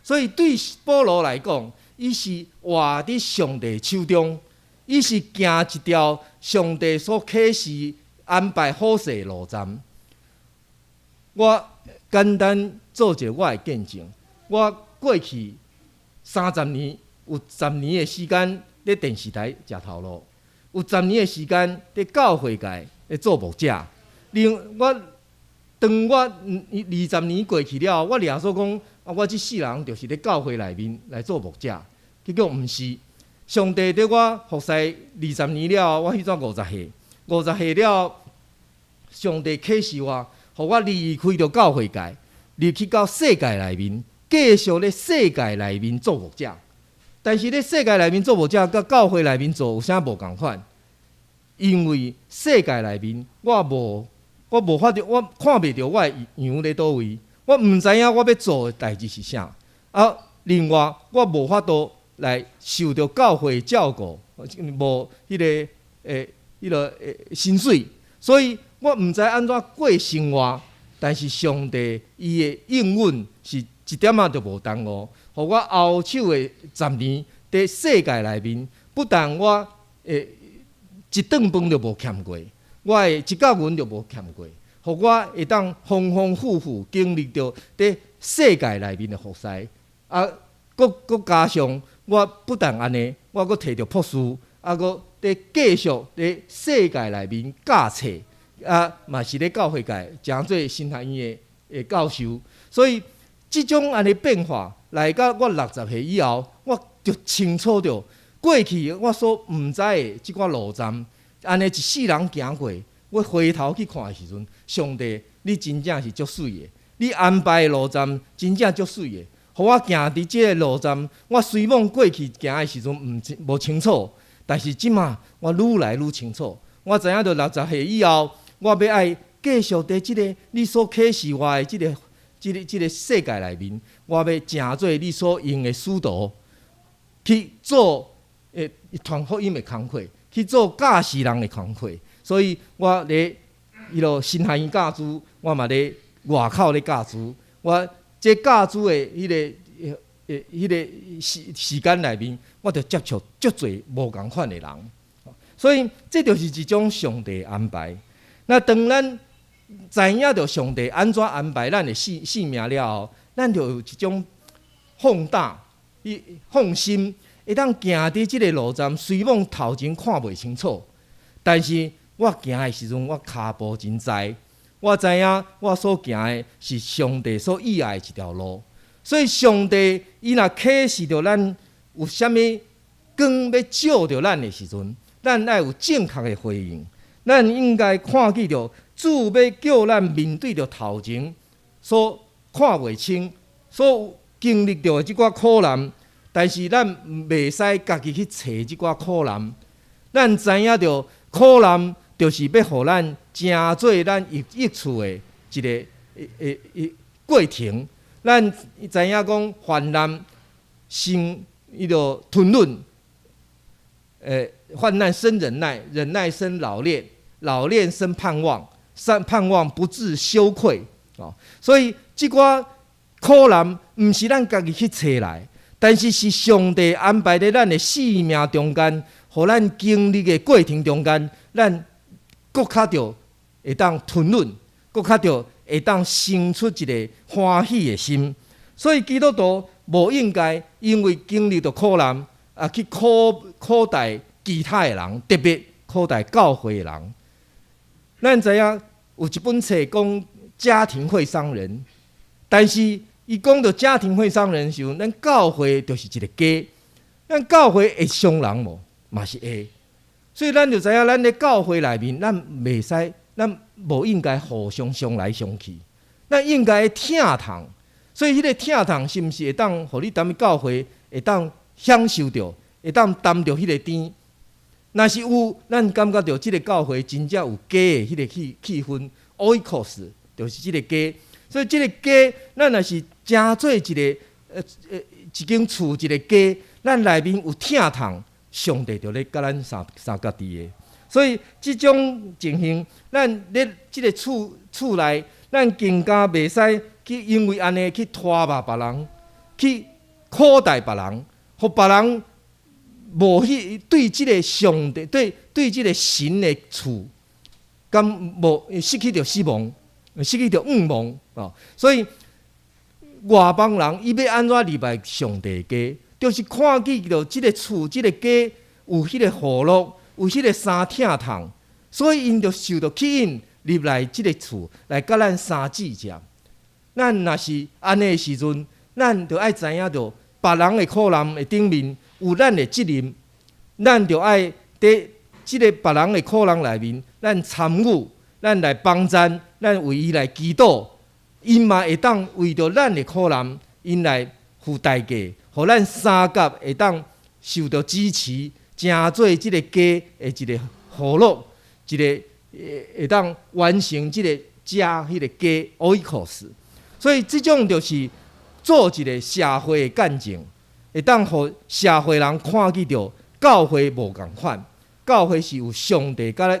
S4: 所以對保羅來講，伊是活佇上帝手中，伊是行一條上帝所啟示安排好勢的路站。我簡單做一个我的見證，我過去30年有十年的時間佇電視台食頭路，有十年的時間佇教會界咧做牧者。另我當我20年過去了後，我掠做講啊，我這世人就是佇教會內面來做牧者，結果毋是。上帝佇我服侍二十年了後，我彼陣五十歲，五十歲了後，上帝啟示我，予我離開著教會界，入去到世界內面，繼續咧世界內面做牧者。但是咧世界內面做牧者，佮教會內面做有啥無仝款？因為世界內面我無法度，我看袂著我的羊咧佗位，我毋知影我欲做的代誌是啥。啊，另外我無法度來受著教會照顧，無彼个薪水，所以我毋知按怎過生活。但是上帝伊的應允是一點仔都無耽誤，予我後手的十年佇世界內面，不但我一頓飯都無欠過，我的一角銀都無欠過，予我會當豐豐富富經歷著佇世界內面的服侍。啊，閣加上我不但按呢，我閣提著博士，啊，閣佇繼續佇世界內面教冊，啊，嘛是咧教會界成做神學院的教授。所以這種按呢變化來到我60歲以後，我就清楚著過去我所毋知的這寡路站，按呢一世人行過，我回頭去看的時陣，上帝，你真正是足媠的。你安排的路站真正足媠的，予我行佇這个路站，我雖罔過去行的時陣毋無清楚，但是這馬我愈來愈清楚。我知影著60歲以後，我欲愛繼續佇這个你所啟示我的這個世界內面，我欲成做你所用的使徒，去做傳福音的工課，去做教示人的工課。所以我咧彼落神學院教書，我嘛咧外口咧教書。我這教書的彼個時間內面，我就接觸足濟無仝款的人。所以這就是一種上帝安排。那當咱知影著上帝按怎安排咱的性命了後，咱就有一種放膽、放心，會當行佇這个路站，雖罔頭前看袂清楚，但是我行的時陣，我跤步真知，我知影我所行的是上帝所喜愛的一條路。所以上帝伊若啟示著咱有啥物光欲照著咱的時陣，咱愛有正確的回應。咱應該看見著主欲叫咱面對著頭前所看袂清、所經歷著的這寡苦難，但是咱袂使家己去揣這寡苦難。咱知影著苦難就是欲予咱成做咱有益處的一个過程。咱知影講患難生彼落吞忍，患難生忍耐，忍耐生老練，老練生盼望，生盼望不致羞愧。哦，所以這寡苦難毋是咱家己去揣來，但是是上帝安排佇咱的生命中間，予咱經歷的過程中間，咱閣較著會當吞忍，閣較著會當生出一个歡喜的心。所以基督徒無應該因為經歷著苦難啊，去苦苦待其他的人，特別苦待教會的人。咱知影有一本冊講家庭會傷人，但是伊講著家庭會傷人的時陣，咱教會就是一个家，咱教會會傷人無？嘛是會。所以咱就知影，咱咧教會內面，咱袂使，咱無應該互相傷來傷去，咱應該疼痛。所以彼个疼痛是毋是會當予你踮教會會當享受著，會當擔著彼个甜？若是有，咱感覺著這个教會真正有家的彼个氣氛，oikos 就是這个家。所以這个家，咱若是成做一間厝一个家，咱內面有疼痛，上帝就咧佮咱相佮佇的。所以這種情形，咱咧這个厝內，咱更加袂使去因為按呢去拖肉別人，去苦待別人，予別人無去對這个上帝、對這个神的厝，敢無失去著希望，失去著願望哦。所以外邦人伊欲按怎入來上帝家，就是看見著這个厝、這个家有彼个和樂，有彼个相疼痛，所以𪜶就受著吸引入來這个厝來佮咱相聚者。咱若是按呢的時陣，咱就愛知影著別人的苦難的頂面有咱的責任，咱就愛佇這个別人的苦難內面，咱參與，咱來幫贊，咱為伊來祈禱，𪜶嘛會當為著咱的苦難，𪜶來付代價，予咱相佮會當受著支持，成做這个家的一个和樂，一個會當完成這个家彼个家 oikos。所以這種就是做一个社會的見證，會當予社會人看見著教會無仝款，教會是有上帝佮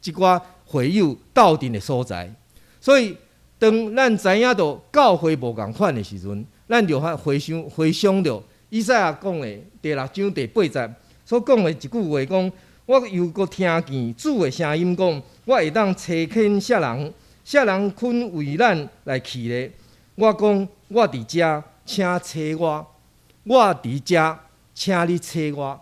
S4: 這寡會友鬥陣的所在。所以當咱知影著教會無仝款的時陣，咱就會回想著以賽亞講的第六章第八節所講的一句話，講我猶閣聽見主的聲音講，我會當差遣啥人，啥人肯為咱來去咧？我講我佇遮，請差我；我佇遮，請你差我。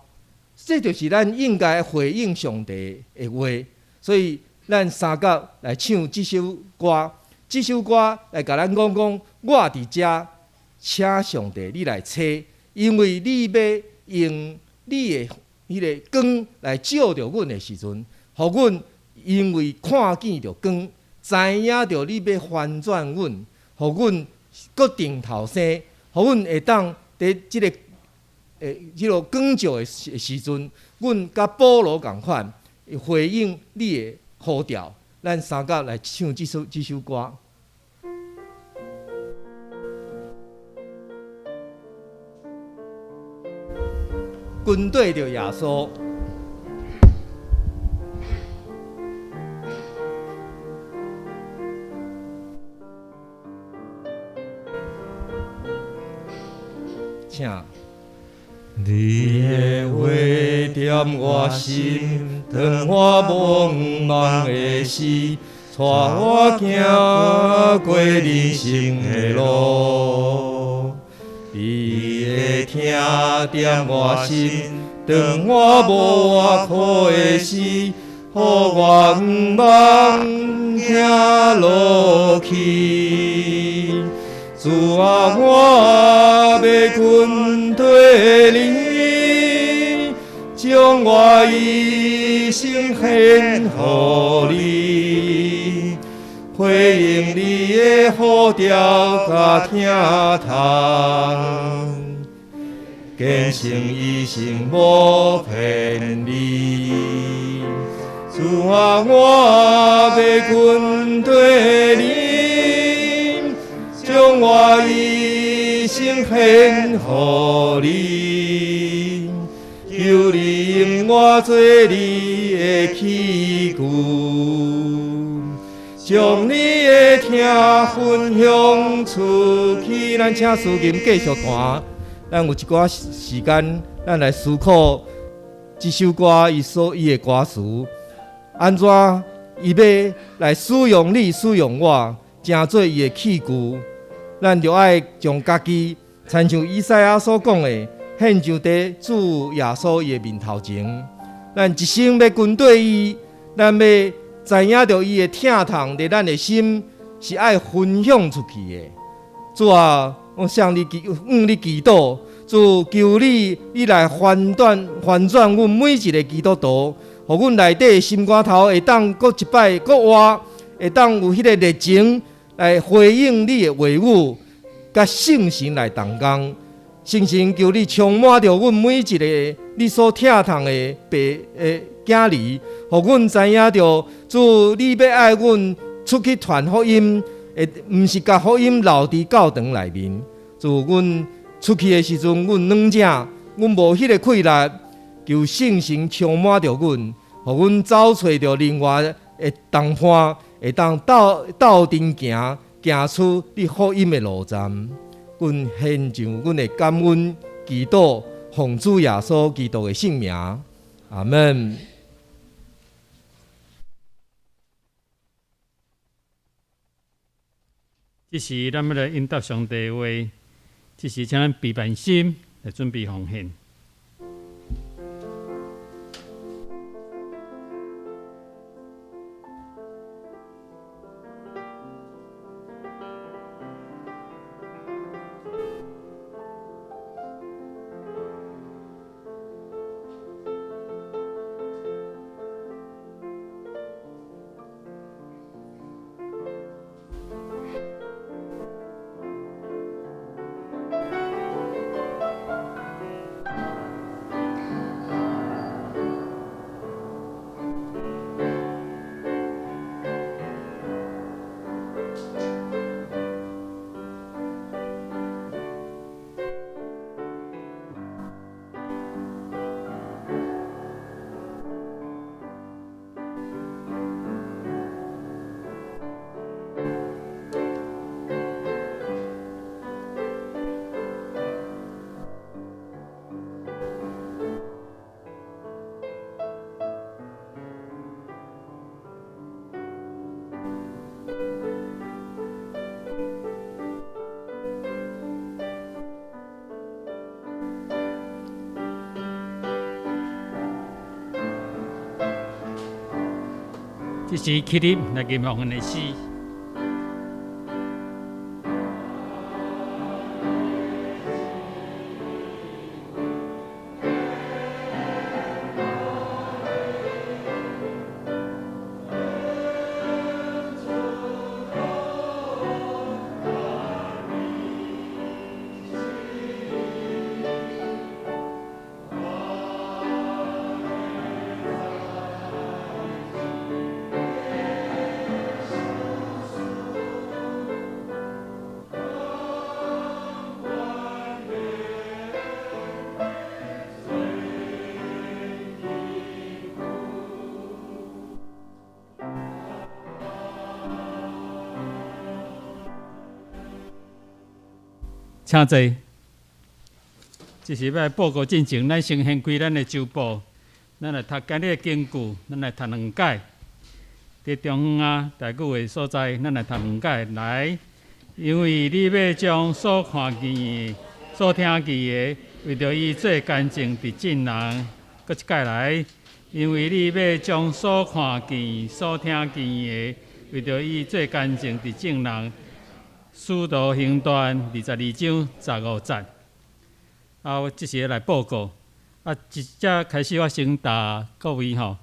S4: 這就是咱應該回應上帝的話。所以咱相佮來唱這首歌，這首歌來共咱講講，我佇遮，請上帝你來差，因為你欲用你的彼个光來照著阮的時陣，予阮因為看見著光，知影著你欲翻轉阮，予予阮閣定頭生，予阮會當佇這個光照的時陣，阮佮保羅仝款，回應你的呼召。咱三甲來唱這首歌。跟綴著耶穌。請。
S2: 你的話踮我心，當我迷茫的時，帶我行過人生的路。你的疼踮我心，當我無依靠的時，予我毋茫行落去。主啊，我欲跟綴你，將我一生獻予你，回應你的呼召佮疼痛，堅信一生無偏離。主啊，我欲跟綴你，將我一生獻予你，求你用我做你的器具，將你的疼分享出去。
S4: 咱請司琴繼續彈，咱有一寡時間，咱來思考這首歌伊的歌詞，按怎伊欲來使用你，使用我，成做伊的器具。咱就愛將家己，親像以賽亞所講的，獻上佇主耶穌伊的面頭前。咱一生欲跟綴伊，咱欲知影著伊的疼痛佇咱的心是愛分享出去的。主啊，我向你祈禱，主求你，你來翻轉阮每一个基督徒，予阮內底心肝頭會當閣一擺閣活，會當有彼个熱情來回應你的話語，佮聖神來同工。聖神求你充滿著阮每一个你所疼痛的爸的囝兒，予阮知影著主你欲愛阮出去傳福音，會毋是共福音留佇教堂內面。主阮出去的時陣，阮軟正，阮無彼個氣力，求聖神充滿著阮，予阮走揣著另外的同伴，會當鬥陣行，行出你福音的路站。阮獻上阮的感恩祈禱，奉主耶穌基督的聖名，阿們。
S1: 這時咱欲來應答上帝的話，這時請咱備辦心來準備奉獻。這時起立來吟奉獻的詩。請坐。這是欲來報告進前，咱先掀開咱的週報，咱來讀今日的經句，咱來讀兩解。佇中央啊，台語的所在，咱來讀兩解來。因為你欲將所看見的、所聽見的，為著伊做見證佇眾人，閣一擺來。因為你欲將所看見、所聽見的，為著伊做見證佇眾人。使徒行傳22章15節。啊，我這時來報告。啊，一這開始我先答各位吼，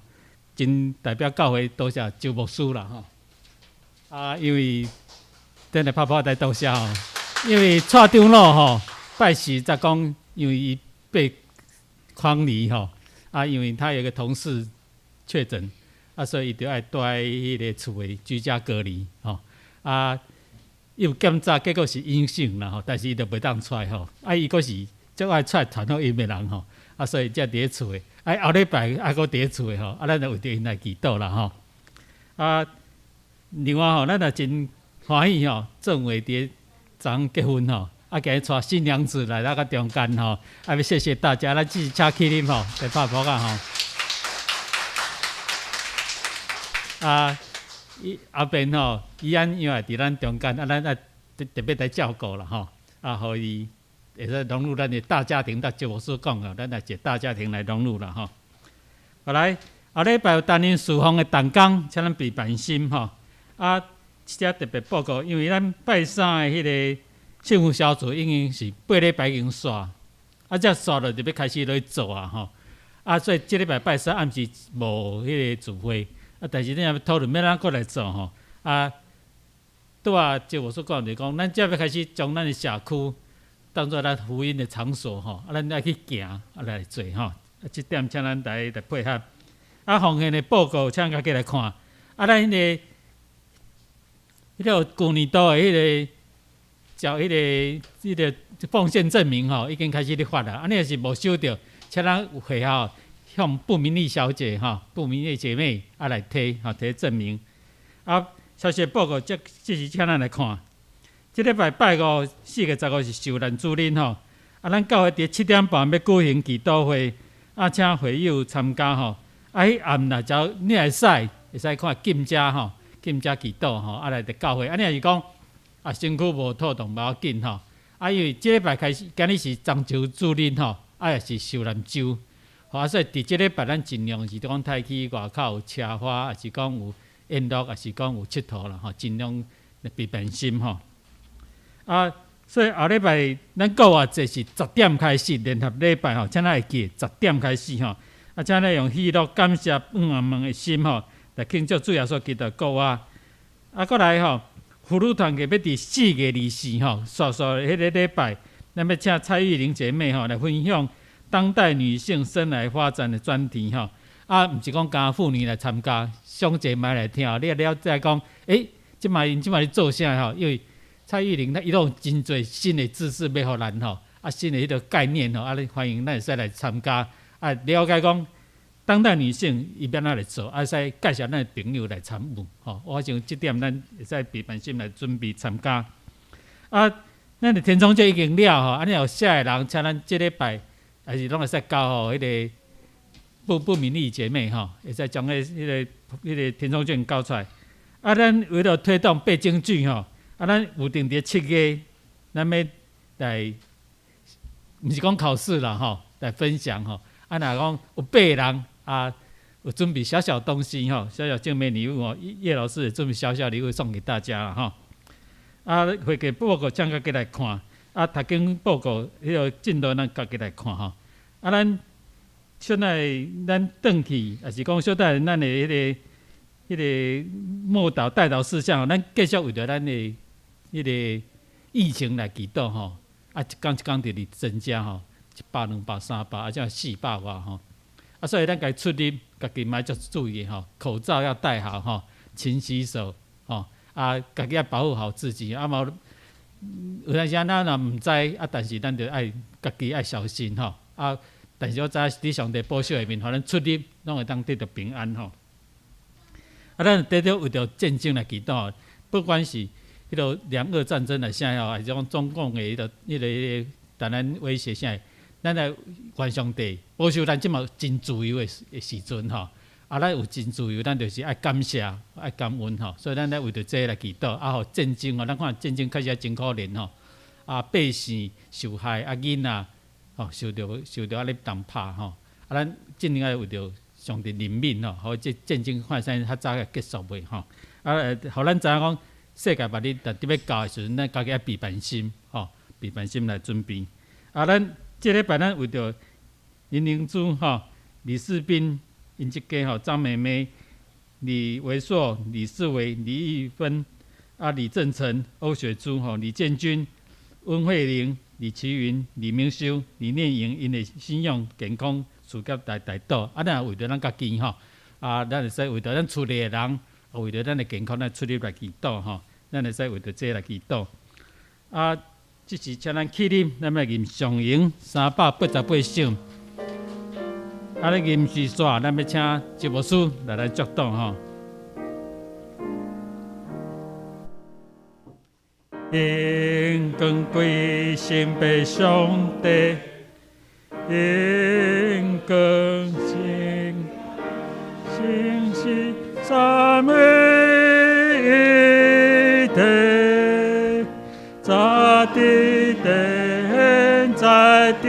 S1: 真代表教會多謝周牧師啦吼。啊，因為等下拍拍來多謝吼，因為蔡長老吼拜四才講，因為伊被匡離吼，啊，因為他有個同事確診，啊，所以伊就愛蹛佇彼个厝的居家隔離吼，啊，伊有檢查結果是陰性啦吼，但是伊就袂當出來吼，啊，伊閣是足愛出來傳福音的人吼，啊，所以才佇咧厝的，啊，後禮拜還閣佇咧厝的吼，啊，咱就為著𪜶來祈禱啦吼，啊，另外吼，咱也真歡喜吼，鄭偉佇昨昏結婚吼，啊，今日帶新娘子來咱個中間吼，啊，欲謝謝大家，咱這是請起立吼，來拍噗仔吼，啊，伊後邊吼，伊安因為佇咱中間，啊，咱愛特特別來照顧啦吼，啊，予伊會使融入咱的大家庭，甲周牧師講哦，咱來一個大家庭來融入啦吼。後來後禮拜有擔任事奉的同工，請咱備辦心吼。啊，這特別報告，因為咱拜三的彼个幸福小組已經是8禮拜已經煞，啊，這煞了就欲開始落去做啊吼。啊，所以這禮拜拜三暗時無彼个聚會，啊，但是咱欲討論欲按怎閣來做吼。啊，拄仔周牧師講就講，咱這欲開始將咱的社區當做咱福音的場所吼，啊，咱愛去行，啊來做吼。啊，這點請咱大家來配合。啊，奉獻的報告，請家己來看。啊，咱彼个舊年度的彼个交彼个奉獻證明吼，已經開始咧發啦。啊，你若是無收著，請咱會後向布明麗小姐吼，布明麗姐妹啊來提吼提證明。啊，消息報告，這是請咱來看。這禮拜拜五4月15是受難主日吼。啊，咱教會佇7點半欲舉行祈禱會，啊，請會友參加吼。啊，彼暗若只要你會使，會使看禁食吼，禁食祈禱吼，啊來佇教會。啊，你若是講啊身軀無妥當，無要緊吼。啊，因為這禮拜開始，今日是棕樹主日吼，啊也是受難週，吼啊，所以佇這禮拜咱盡量是講刣去外口有車花，抑是講有宴樂，抑是講有𨑨迌啦吼，盡量避免心吼。啊，所以後禮拜咱復活節是十點開始聯合禮拜吼，請咱會記十點開始吼。啊，請咱用喜樂、感謝、感恩的心吼，來慶祝主耶穌基督復活。啊，閣來吼，婦女團契欲佇4月24吼，煞煞彼个禮拜，咱欲請蔡玉玲姐妹吼來分享當代女性生涯發展的專題吼。啊，毋是講干婦女來參加，小姐嘛來聽。你若了解講，欸，這擺𪜶這擺咧做啥吼？因為蔡玉玲她伊攏有真濟新的知識欲予咱吼，啊，新的彼个概念吼，啊，你歡迎咱會使來參加，啊，了解講當代女性伊欲按怎來做，啊，會使介紹咱的朋友來參與吼。我想這點咱會使備辦心來準備參加。啊，咱的填充節已經了吼，啊，你有寫的人，請咱這禮拜還是攏會使交予彼個布明麗姐妹吼，會使將彼個填充卷交出來。啊，咱為了推動背經劇吼，啊，咱有定佇7月，咱欲來，毋是講考試啦吼，來分享吼。啊，若講有八個人啊，有準備小小東西吼，小小精美禮物吼，葉老師也準備小小禮物送給大家啦吼。啊，會計報告請家己來看，啊，讀經報告彼个進度咱家己來看吼。啊，咱現在咱轉去，抑是講小等咱的彼個默禱代禱事項，咱繼續為著咱的彼个疫情來祈禱吼。啊，一工一工佇咧增加吼，100、200、300，啊，這400外吼。啊，所以咱家出入，家己嘛愛注意吼，口罩要戴好吼，勤洗手吼，啊，家己愛保護好自己。啊，嘛有當時咱若毋知，啊，但是咱著愛家己愛小心吼。啊，但是我知影佇上帝保守下面，予咱出入攏會當得著平安吼。啊，咱得著為著戰爭來祈禱，不管是彼个兩俄戰爭來啥吼，還是講中共的彼個當咱威脅啥？咱來願上帝保守咱這麼真自由的時陣吼。啊，咱有真自由，咱就是愛感謝、愛感恩吼。所以咱來為著這個來祈禱，啊，予戰爭吼，咱看戰爭確實真可憐吼。啊，百姓受害，啊，囡仔吼受著按呢重拍吼。啊，咱盡量愛為著上帝憐憫吼，予這戰爭看啥較早結束袂吼。啊，予咱知影講世界末日若佇欲到的時陣，咱家己愛備辦心吼，備辦心來準備。啊，咱這禮拜咱為著林靈珠吼、李世斌𪜶一家吼、張妹妹、李維碩、李世偉、李玉芬、啊李正成、歐雪珠吼、李建軍、溫慧玲、李奇雲、李明修、李念瑩，𪜶的信仰健康事業來代禱。啊，咱也為著咱家己吼，啊，咱會使為著咱厝內的人，為著咱的健康來出入來祈禱吼，咱會使為著這來祈禱。啊，這時請咱起立，咱欲吟上詠388首。啊，咧吟詩煞，咱欲請周牧師來來祝禱吼。榮光歸聖父上帝，榮光聖聖是三位一體，在地天在地。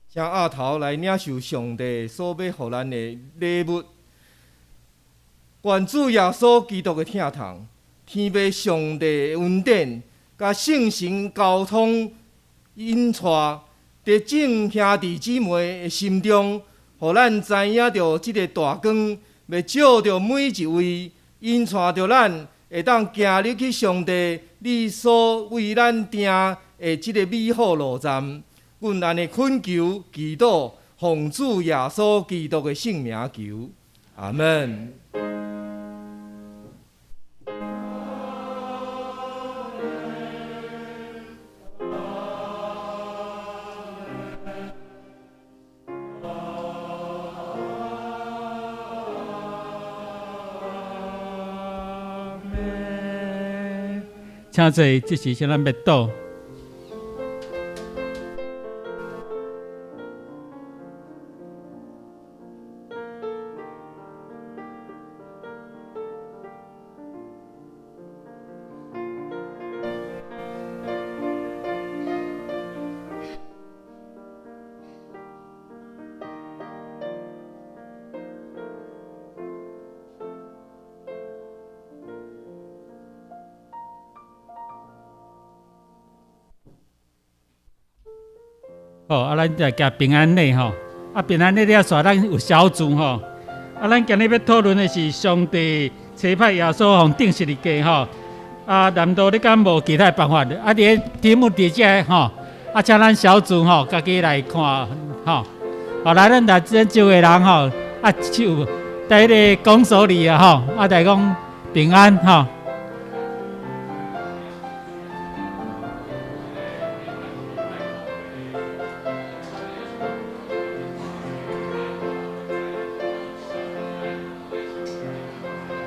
S4: 請阿頭來領受上帝所欲予咱的禮物。願主耶穌基督的疼痛，天父上帝的恩典，佮聖神交通引帶，佇眾兄弟姊妹的心中，予咱知影著這个大光，欲照著每一位，引帶著咱會當行入去上帝你所為咱訂的這个美好路站。阮按呢懇求祈禱，奉主耶穌基督的聖名求，阿門。
S1: 請坐，這時請咱默禱。好，啊，咱來行平安禮吼。啊，平安禮了煞，咱有小組吼。啊，咱今日欲討論的是上帝差派耶穌予釘十字架吼。啊，難道你敢無其他辦法？啊，佇個題目佇遮吼。啊，請咱小組吼，家己來看吼。好，來，咱來這招的人吼，啊，手佇彼个拱手禮啊吼。啊，來講平安吼。